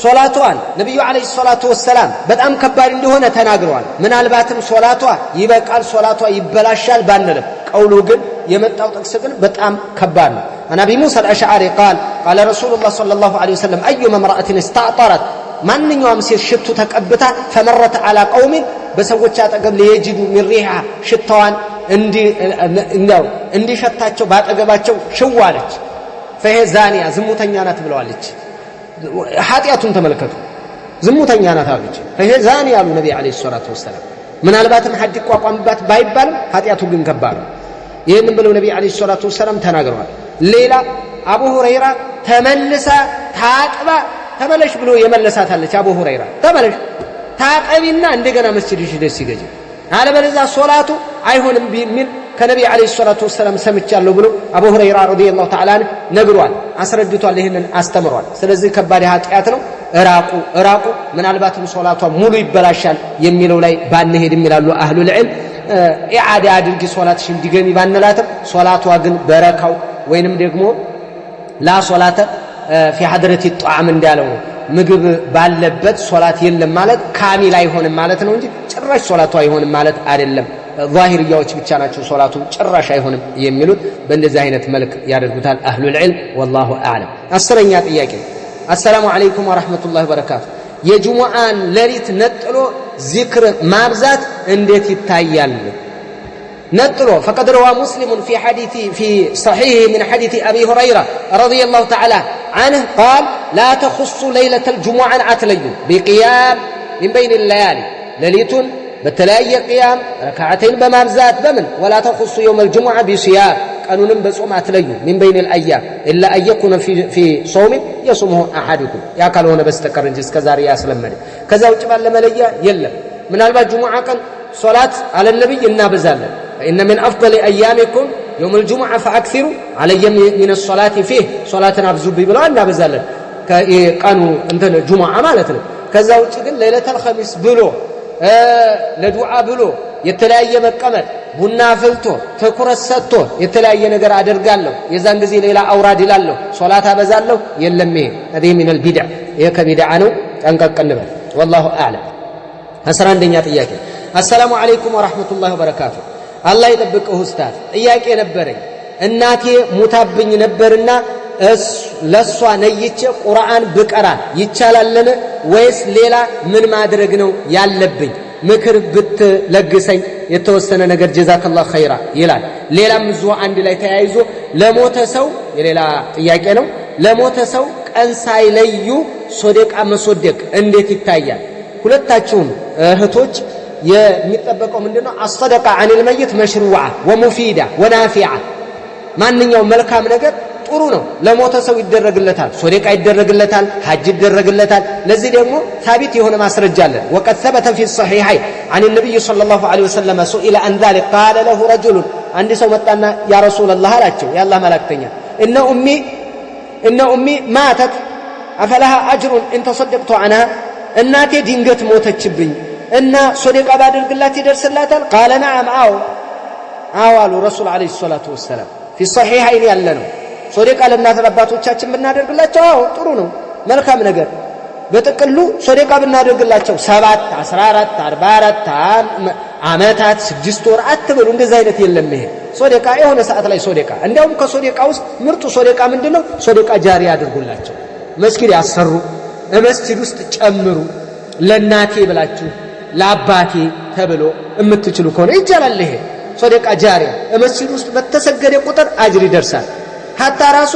A: ሶላቷን ነብዩ عليه الصلاة والسلام በጣም ከባድ እንደሆነ ተናግረዋል። ምናልባትም ሶላቷ ይበቃል፣ ሶላቷ ይበላሻል ባንልም ቀውሉ ግን የመጣው ጥቅስ ግን በጣም ከባድ ነው። عن أبي موسى الأشعري قال قال رسول الله صلى الله عليه وسلم أيما امرأة استعطرت ማንኛውም ሴት ሽቱ ተቀብታ فمرت على قوم በሰዎች አጠገብ ليجدوا من ريحها ሽታዋን እንዲሸታቸው ባጠገባቸው ሽው አለች። فهي زانية ዝሙተኛ ናት ብለዋለች። ኃጢአቱን ተመልከቱ። ዝሙተኛ ናት አለች። فهي زانية አሉ ነቢ عليه الصلاة والسلام። ምናልባትም ሐድ ይቋቋምባት ባይባልም ኃጢአቱ ግን ከባድ ነው። ይህንን ብለው ነቢ عليه الصلاة والسلام ተናግረዋል። ሌላ አቡ ሁረይራ ተመልሳ ታጥባ ተመለሽ ብሎ የመለሳታለች። አቡ ሁረይራ ተመለሽ ታጠቢና እንደገና መስጂድ ሂደሽ ስገጂ፣ አለበለዚያ ሶላቱ አይሆንም ቢሚል ከነቢ عليه الصلاة والسلام ሰምቻለሁ ብሎ አቡ ሁረይራ رضي الله تعالى عنه ነግሯል፣ አስረድቷል፣ ይህንን አስተምሯል። ስለዚህ ከባድ ኃጢአት ነው። እራቁ እራቁ። ምናልባትም ሶላቷ ሙሉ ይበላሻል የሚለው ላይ ባንሄድም ይላሉ أهل العلم። ኢዓዳ አድርጊ ሶላትሽን ድገሚ ባንላትም ሶላቷ ግን በረካው ወይንም ደግሞ لا صلاة في حضرة الطعام እንዳለው ነው። ምግብ ባለበት ሶላት የለም ማለት ካሚል አይሆንም ማለት ነው እንጂ ጭራሽ ሶላቱ አይሆንም ማለት አይደለም። ዛሂርያዎች ብቻ ናቸው ሶላቱ ጭራሽ አይሆንም የሚሉት። በእንደዚህ አይነት መልክ ያደርጉታል أهل العلم፣ والله أعلم። 10ኛ ጥያቄ السلام عليكم ورحمة الله وبركاته። የጁሙአን ሌሊት ነጥሎ ዚክር ማብዛት እንዴት ይታያል? ነጥሎ فقد روى مسلم في حديث في صحيحه من حديث أبي هريرة رضي الله تعالى عنه قال لا تخصوا ليلة الجمعة አትለዩ بقيام من بين الليالي ሌሊቱን በተለያየ ቅያም ረክዓተይን በማብዛት በምን ولا تخصوا يوم الجمعة بصيام ቀኑንም በጾም አትለዩ من بين الأيام إلا أن يكون في صوم يصومه أحدكم ያ ካልሆነ በስተቀር እንጂ እስከ ዛሬ ያስለመደ ከዛ ውጭ ባለ መለያ የለም። ምናልባት ጁሙዓ ቀን ሶላት على النبي እናበዛለን። فإن من أفضل أيامكم يوم الجمعة فأكثروا علي من الصلاة فيه ሶላትን አብዙብኝ ብለው እናበዛለን። ቀኑ እንትን ጁሙዓ ማለት ነው። ከዛ ውጭ ግን ለይለተል ኸሚስ ብሎ ለዱዓ ብሎ የተለያየ መቀመጥ ቡና አፍልቶ ትኩረት ሰጥቶ የተለያየ ነገር አደርጋለሁ፣ የዛን ጊዜ ሌላ አውራድ ይላለሁ፣ ሶላት አበዛለሁ፣ የለም። ይሄ هذه من البدع፣ ይሄ ከቢድዓ ነው። ጠንቀቅ እንበል። والله أعلم። 11ኛ ጥያቄ السلام عليكم ورحمة الله وبركاته። አላህ ይጠብቅህ ኡስታዝ። ጥያቄ ነበረኝ። እናቴ ሙታብኝ ነበርና ለሷ ነይቼ ቁርአን ብቀራ ይቻላልን ወይስ ሌላ ምን ማድረግ ነው ያለብኝ? ምክር ብትለግሰኝ የተወሰነ ነገር جزاك الله خيرا ይላል። ሌላም እዚሁ አንድ ላይ ተያይዞ ለሞተ ሰው የሌላ ጥያቄ ነው። ለሞተ ሰው ቀን ሳይለዩ ሶደቃ መሶደቅ እንዴት ይታያል? ሁለታችሁም እህቶች የሚጠበቀው ምንድነው? الصدقة عن الميت مشروعة ومفيدة ونافعة። ማንኛውም መልካም ነገር ጥሩ ነው። ለሞተ ሰው ይደረግለታል፣ ሶደቃ ይደረግለታል፣ ሐጅ ይደረግለታል። ለዚህ ደግሞ ثابت የሆነ ማስረጃ አለ። وقد ثبت في الصحيحين عن النبي صلى الله عليه وسلم سئل عن ذلك قال له رجل አንድ ሰው መጣና يا رسول الله አላቸው፣ የአላህ መላእክተኛ إن أمي ماتت أفلها أجر إن تصدقت عنها እናቴ ድንገት ሞተችብኝ እና ሶደቃ ባደርግላት ይደርስላታል? ቃለ ነዓም፣ አዎ አዎ አሉ ረሱል ዓለይሂ ሰላቱ ወሰላም። ፊ ሰሒሐይን ያለ ነው። ሶደቃ ለእናት አባቶቻችን ብናደርግላቸው አዎ ጥሩ ነው፣ መልካም ነገር። በጥቅሉ ሶደቃ ብናደርግላቸው 7፣ 14፣ 44 ዓመታት 6 ወር አትበሉ፣ እንደዛ አይነት የለም። ይሄ ሶደቃ የሆነ ሰዓት ላይ ሶደቃ፣ እንዲያውም ከሶደቃ ውስጥ ምርጡ ሶደቃ ምንድነው? ሶደቃ ጃሪ አድርጉላቸው። መስጊድ ያሰሩ፣ መስጊድ ውስጥ ጨምሩ፣ ለእናቴ ብላችሁ ለአባቴ ተብሎ የምትችሉ ከሆነ ይቻላል። ይሄ ሶደቃ ጃሪያ መስጊድ ውስጥ በተሰገደ ቁጥር አጅር ይደርሳል። ሐታ ራሱ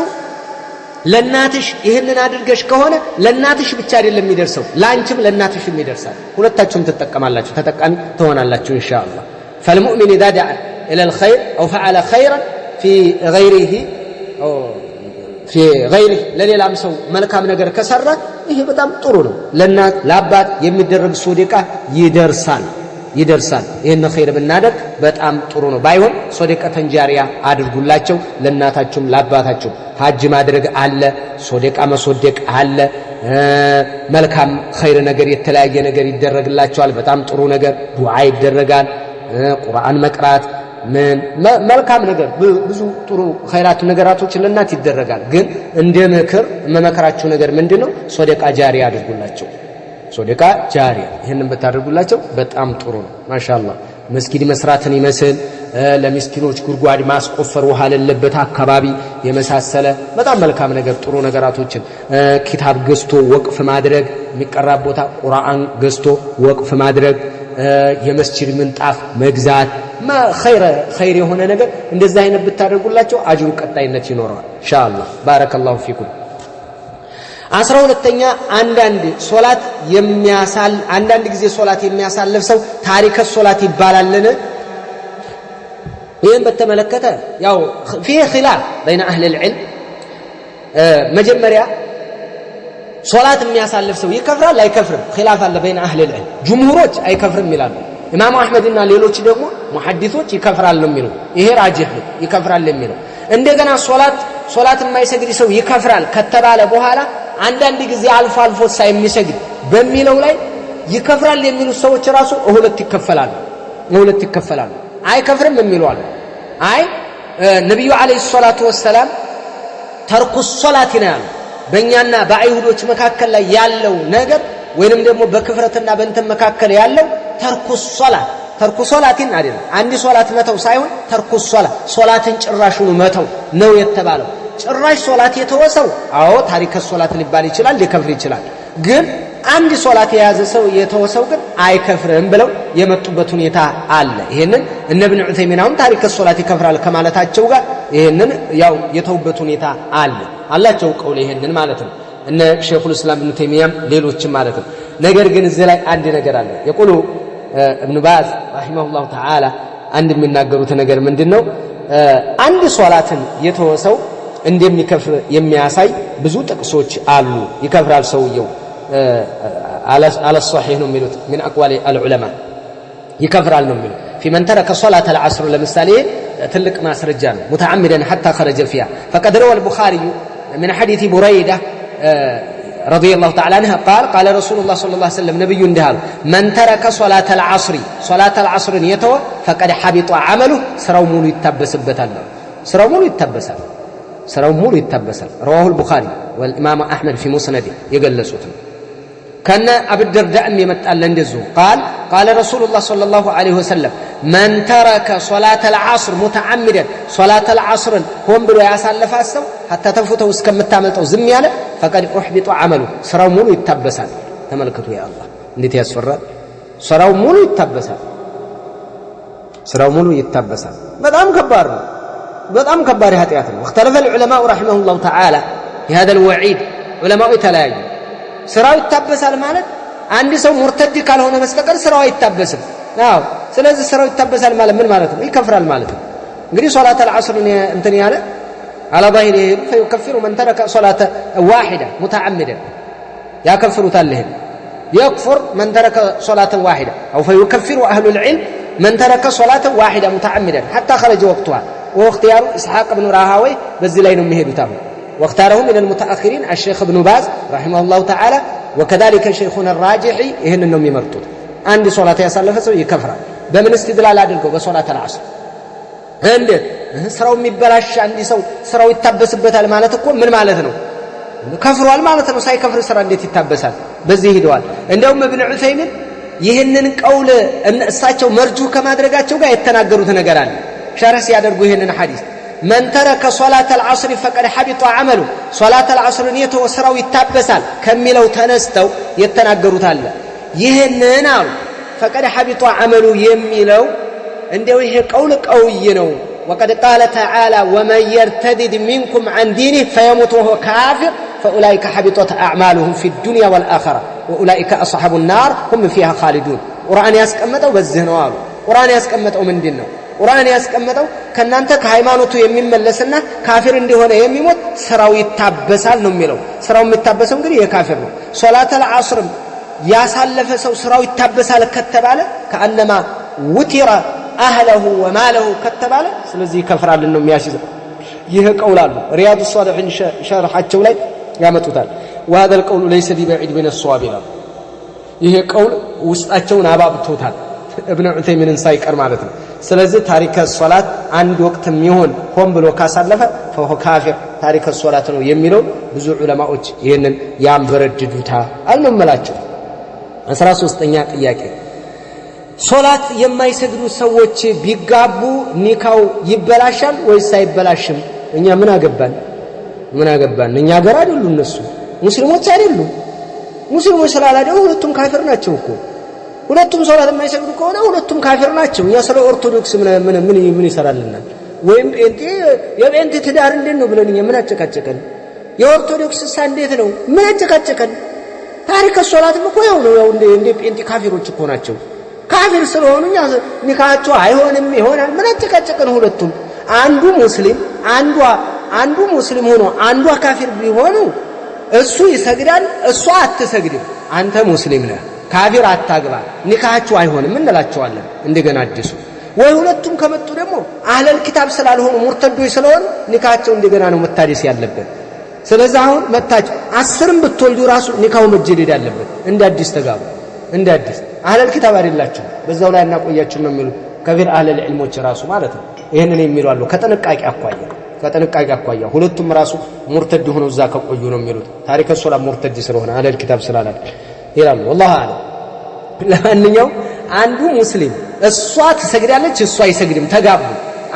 A: ለእናትሽ ይህንን አድርገሽ ከሆነ ለእናትሽ ብቻ አይደለም የሚደርሰው፣ ለአንቺም ለእናትሽም ይደርሳል። ሁለታችሁም ትጠቀማላችሁ፣ ተጠቃሚ ትሆናላችሁ ኢንሻአላህ። فالمؤمن إذا دعا إلى الخير أو فعل خيرا في غيره في غيره ለሌላም ሰው መልካም ነገር ከሰራ ይሄ በጣም ጥሩ ነው። ለእናት ለአባት የሚደረግ ሶደቃ ይደርሳል ይደርሳል። ይህን ኸይር ብናደርግ በጣም ጥሩ ነው። ባይሆን ሶደቀተን ጃሪያ አድርጉላቸው ለእናታችሁም ለአባታችሁም። ሐጅ ማድረግ አለ፣ ሶደቃ መሶደቅ አለ፣ መልካም ኸይር ነገር የተለያየ ነገር ይደረግላቸዋል። በጣም ጥሩ ነገር ዱዓ ይደረጋል፣ ቁርአን መቅራት ምን መልካም ነገር ብዙ ጥሩ ኸይራት ነገራቶች ለእናት ይደረጋል። ግን እንደ ምክር መመከራችሁ ነገር ምንድነው? ሶደቃ ጃሪያ አድርጉላቸው። ሶደቃ ጃሪያ ይሄንን ብታደርጉላቸው በጣም ጥሩ ነው። ማሻአላህ መስጊድ መስራትን ይመስል ለሚስኪኖች ጉድጓድ ማስቆፈር ውሃ ለለበት አካባቢ የመሳሰለ በጣም መልካም ነገር ጥሩ ነገራቶችን፣ ኪታብ ገዝቶ ወቅፍ ማድረግ፣ የሚቀራ ቦታ ቁርአን ገዝቶ ወቅፍ ማድረግ፣ የመስጂድ ምንጣፍ መግዛት፣ ኸይር የሆነ ነገር እንደዛ አይነት ብታደርጉላቸው አጅሩ ቀጣይነት ይኖረዋል ኢንሻአላህ። ባረከላሁ ፊኩም። 12ኛ አንዳንድ ሶላት የሚያሳል አንዳንድ ጊዜ ሶላት የሚያሳልፍ ሰው ታሪከ ሶላት ይባላልን? ይህን በተመለከተ ያው فيه خلاف بين اهل العلم። መጀመሪያ ሶላት የሚያሳልፍ ሰው ይከፍራል አይከፍርም? خلاف አለ بين اهل العلم። ጅምሁሮች አይከፍርም ይላሉ። ኢማሙ አህመድና ሌሎች ደግሞ ሙሐዲሶች ይከፍራል ነው የሚሉ። ይሄ ራጂህ ነው፣ ይከፍራል የሚለው። እንደገና ሶላት የማይሰግድ ሰው ይከፍራል ከተባለ በኋላ አንዳንድ ጊዜ አልፎ አልፎ ሳይሚሰግድ በሚለው ላይ ይከፍራል የሚሉ ሰዎች ራሱ ሁለት ይከፈላሉ ሁለት ይከፈላሉ። አይከፍርም የሚሉ አሉ። አይ ነብዩ አለይሂ ሰላቱ ወሰላም ተርኩ ሶላት ነው ያሉ። በእኛና በአይሁዶች መካከል ላይ ያለው ነገር ወይንም ደግሞ በክፍረትና በእንትን መካከል ያለው ተርኩ ሶላት ተርኩ ሶላትን አይደለም፣ አንድ ሶላት መተው ሳይሆን ተርኩ ሶላት ሶላትን ጭራሹን መተው ነው የተባለው። ጭራሽ ሶላት የተወሰው አዎ ታሪከ ሶላት ሊባል ይችላል፣ ሊከፍር ይችላል። ግን አንድ ሶላት የያዘ ሰው የተወሰው ግን አይከፍርም ብለው የመጡበት ሁኔታ አለ። ይሄንን እነ ኢብኑ ዑሰይሚን አሁን ታሪከ ሶላት ይከፍራል ከማለታቸው ጋር ይሄንን ያው የተውበት ሁኔታ አለ አላቸው ቀውል ይሄንን ማለት ነው። እነ ሸይኹል እስላም ኢብኑ ተይሚያም ሌሎችም ማለት ነው። ነገር ግን እዚህ ላይ አንድ ነገር አለ። የቁሉ ኢብኑ ባዝ ረሂመሁላሁ ተዓላ አንድ የሚናገሩት ነገር ምንድነው? አንድ ሶላትን የተወሰው እንደሚከፍር የሚያሳይ ብዙ ጥቅሶች አሉ። ይከፍራል ሰውየው على الصحيح ነው የሚሉት من اقوال العلماء ይከፍራል ነው የሚሉት። في من ترك صلاة العصر ለምሳሌ ትልቅ ማስረጃ ነው። متعمدا حتى خرج فيها فقد روى البخاري من حديث بريدة رضي الله تعالى عنه قال قال رسول الله صلى الله عليه وسلم نبي اندهال من ترك صلاة العصر صلاة العصر يتوى فقد حبط عمله ስራው ሙሉ ይታበስበታል። ስራው ሙሉ ይታበሳል። ስራው ሙሉ ይታበሳል። رواه البخاري والامام احمد في مسنده የገለጹት ነው። ከነ አቡ ደርዳእም የመጣለ እንደዚሁ قال قال رسول الله صلى الله عليه وسلم من ترك صلاة العصر متعمدا صلاة العصر ሆን ብሎ ያሳለፋት ሰው حتى ተፉተው እስከምታመልጠው ዝም ያለ فقد احبط عمله ስራው ሙሉ ይታበሳል። ተመልከቱ ያ አላህ እንዴት ያስፈራል። ስራው ሙሉ ይታበሳል። ስራው ሙሉ ይታበሳል። በጣም ከባድ ነው። በጣም ከባድ ኃጢአት ነው። اختلف العلماء رحمه الله تعالى في هذا الوعيد علماء የተለያዩ ስራው ይታበሳል ማለት አንድ ሰው ሙርተድ ካልሆነ በስተቀር ስራው አይታበስም። አዎ ስለዚህ ስራው ይታበሳል ማለት ምን ማለት ነው? ይከፍራል ማለት ነው። እንግዲህ ሶላት العصر እንትን ያለ على ظاهره فيكفر من ترك صلاة واحدة متعمدا يكفرታል። ይሄን يكفر من ترك صلاة واحدة أو فيكفر أهل العلم من ترك صلاة واحدة متعمدا حتى خرج وقتها واختيار إسحاق بن راهوي በዚህ ላይ ነው የሚሄዱት አሁን። واختاره من المتأخرين الشيخ ابن باز رحمه الله تعالى وكذلك شيخنا الراجحي ይህንን ነው የሚመርጡት። አንድ ሶላት ያሳለፈ ሰው ይከፍራል። በምን استدلال አድርገው? በሶላት አልዓስር። እንዴት ስራው የሚበላሽ አንድ ሰው ስራው ይታበስበታል ማለት እኮ ምን ማለት ነው? ከፍሯል ማለት ነው። ሳይከፍር ስራ እንዴት ይታበሳል? በዚህ ሄደዋል። እንደውም ኢብኑ ዑሰይሚን ይህንን ቀውል እሳቸው መርጁህ ከማድረጋቸው ጋር የተናገሩት ነገር አለ። ሸርህ ሲያደርጉ ይህንን ሐዲስ من ترك صلاة العصر فقد حبط عمله፣ صلاة العصر ን የተወ ስራው ይታበሳል ከሚለው ተነስተው የተናገሩት አለ። ይህንን አሉ فقد حبط عمله የሚለው እንደው ይሄ ቀውል ቀውይ ነው። وقد قال تعالى ومن يرتدد منكم عن دينه فيمت وهو كافر فأولئك حبطت أعمالهم في الدنيا والآخرة وأولئك أصحاب النار هم فيها خالدون። ቁርአን ያስቀመጠው በዚህ ነው አሉ። ቁርአን ያስቀመጠው ምንድን ነው? ቁርአን ያስቀመጠው ከናንተ ከሃይማኖቱ የሚመለስና ካፊር እንደሆነ የሚሞት ስራው ይታበሳል ነው የሚለው። ስራው የሚታበሰው እንግዲህ የካፊር ነው። ሶላተል ዐስርም ያሳለፈ ሰው ስራው ይታበሳል ከተባለ كأنما وتر أهله وماله ከተባለ ስለዚህ ይከፍራል ነው የሚያስይዘው። ይህ ቀውል አሉ ሪያዱ ሷሊሒን ሸርሐቸው ላይ ያመጡታል። وهذا القول ليس ببعيد من الصواب ይላሉ። ይህ ቀውል ውስጣቸውን አባብቶታል እብነ ዑሰይሚንን ሳይቀር ማለት ነው። ስለዚህ تارك الصلاة አንድ ወቅት የሚሆን ሆን ብሎ ካሳለፈ فهو كافر تارك الصلاة ነው የሚለው ብዙ ዑለማዎች ይህንን ያንበረድዱታል ነው የምላቸው። 13ኛ ጥያቄ ሶላት የማይሰግዱ ሰዎች ቢጋቡ ኒካው ይበላሻል ወይስ አይበላሽም? እኛ ምን አገባን? ምን አገባን? እኛ ሀገር አይደሉ እነሱ ሙስሊሞች አይደሉ። ሙስሊሞች ስላላደሉ ሁለቱም ካፊር ናቸው እኮ። ሁለቱም ሶላት የማይሰግዱ ከሆነ ሁለቱም ካፊር ናቸው። እኛ ስለ ኦርቶዶክስ ምን ምን ምን ምን ይሰራልናል? ወይም ጴንጤ የጴንጤ ትዳር እንዴት ነው ብለን እኛ ምን አጨቃጨቀን? የኦርቶዶክስ እንዴት ነው ምን አጨቃጨቀን? تارك الصلاة ም እኮ ያው ነው። ያው እንደ ጴንጤ ካፊሮች እኮ ናቸው። ካፊር ስለሆኑ እኛ ኒካቸው አይሆንም ይሆናል ምን አጨቃጨቀን? ሁለቱም አንዱ ሙስሊም አንዱ ሙስሊም ሆኖ አንዷ ካፊር ቢሆኑ እሱ ይሰግዳል እሷ አትሰግድም። አንተ ሙስሊም ነህ ካፊር አታግባ ኒካቸው አይሆንም እንላቸዋለን። እንደገና አዲሱ ወይ ሁለቱም ከመጡ ደግሞ አህለል ኪታብ ስላልሆኑ ሙርተዶች ስለሆኑ ኒካቸው እንደገና ነው መታደስ ያለበት። ስለዚህ አሁን መታች 10ም ብትወልዱ ራሱ ኒካው መጀደድ አለበት። እንደ አዲስ ተጋቡ እንደ አዲስ አህለል ኪታብ አይደላችሁ በዛው ላይ እናቆያችሁ ነው የሚሉ ከፊል አህለል ዒልሞች ራሱ ማለት ነው። ይሄንን የሚሉ አሉ። ከጥንቃቄ አኳያ ሁለቱም ራሱ ሙርተድ ሆነው እዛ ከቆዩ ነው የሚሉት። تارك الصلاة ሙርተድ ስለሆነ አህለል ኪታብ ስላላል ይላሉ። والله أعلم። ለማንኛውም አንዱ ሙስሊም እሷ ትሰግዳለች እሷ አይሰግድም ተጋቡ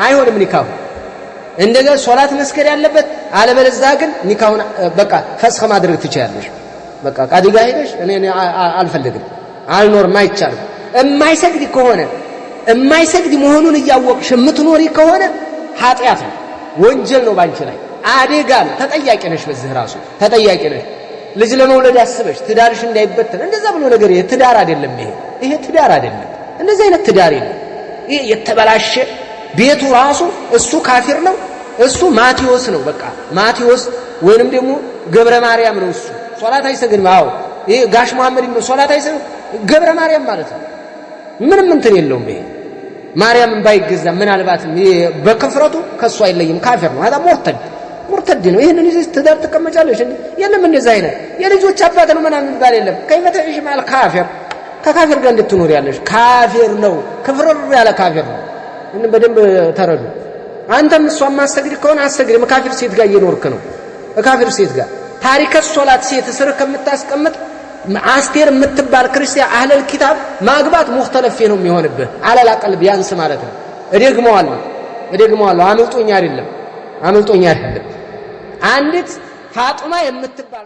A: አይሆንም ኒካሁ። እንደገና ሶላት መስገድ ያለበት አለበለዚያ ግን ኒካሁን በቃ ፈስኽ ማድረግ ትችያለሽ። በቃ ቃዲ ጋር ሄደሽ እኔ አልፈልግም አልኖርም አይቻልም። የማይሰግድ ከሆነ የማይሰግድ መሆኑን እያወቅሽ የምትኖሪ ከሆነ ኃጢአት ነው፣ ወንጀል ነው፣ ባንቺ ላይ አደጋ ነው። ተጠያቂ ነሽ፣ በዚህ ራሱ ተጠያቂ ነሽ። ልጅ ለመውለድ አስበሽ ትዳርሽ እንዳይበተን እንደዛ ብሎ ነገር ይሄ ትዳር አይደለም። ይሄ ትዳር አይደለም። እንደዚህ አይነት ትዳር የለም። ይሄ የተበላሸ ቤቱ ራሱ እሱ ካፊር ነው፣ እሱ ማቴዎስ ነው። በቃ ማቴዎስ ወይንም ደግሞ ገብረ ማርያም ነው። እሱ ሶላት አይሰግድም። አዎ ይሄ ጋሽ መሐመድ ነው፣ ሶላት አይሰግድም። ገብረ ማርያም ማለት ነው። ምንም እንትን የለውም። ይሄ ማርያምን ባይገዛ ምናልባትም በክፍረቱ ከሱ አይለይም። ካፊር ነው። هذا ሙርተድ ነው። ይሄንን ይዘሽ ትዳር ትቀመጫለሽ እንዴ? የለም እንደዛ አይነት የልጆች አባት ነው ምናምን የሚባል የለም። كيف تعيش مع الكافر ከካፊር ጋር እንድትኖር ያለሽ ካፊር ነው። ክፍርር ያለ ካፊር ነው። እን በደንብ ተረዱ። አንተም እሷን ማሰግድ ከሆነ አሰግድም። ካፊር ሴት ጋር እየኖርክ ነው። ካፊር ሴት ጋር تارك الصلاة ሴት ስር ከምታስቀምጥ አስቴር የምትባል ክርስቲያን አህለል ኪታብ ማግባት مختلف ነው የሚሆንብህ። على الأقل ቢያንስ ማለት ነው። እደግመዋለሁ። አምልጦኛ አይደለም። አንዲት ፋጡማ የምትባል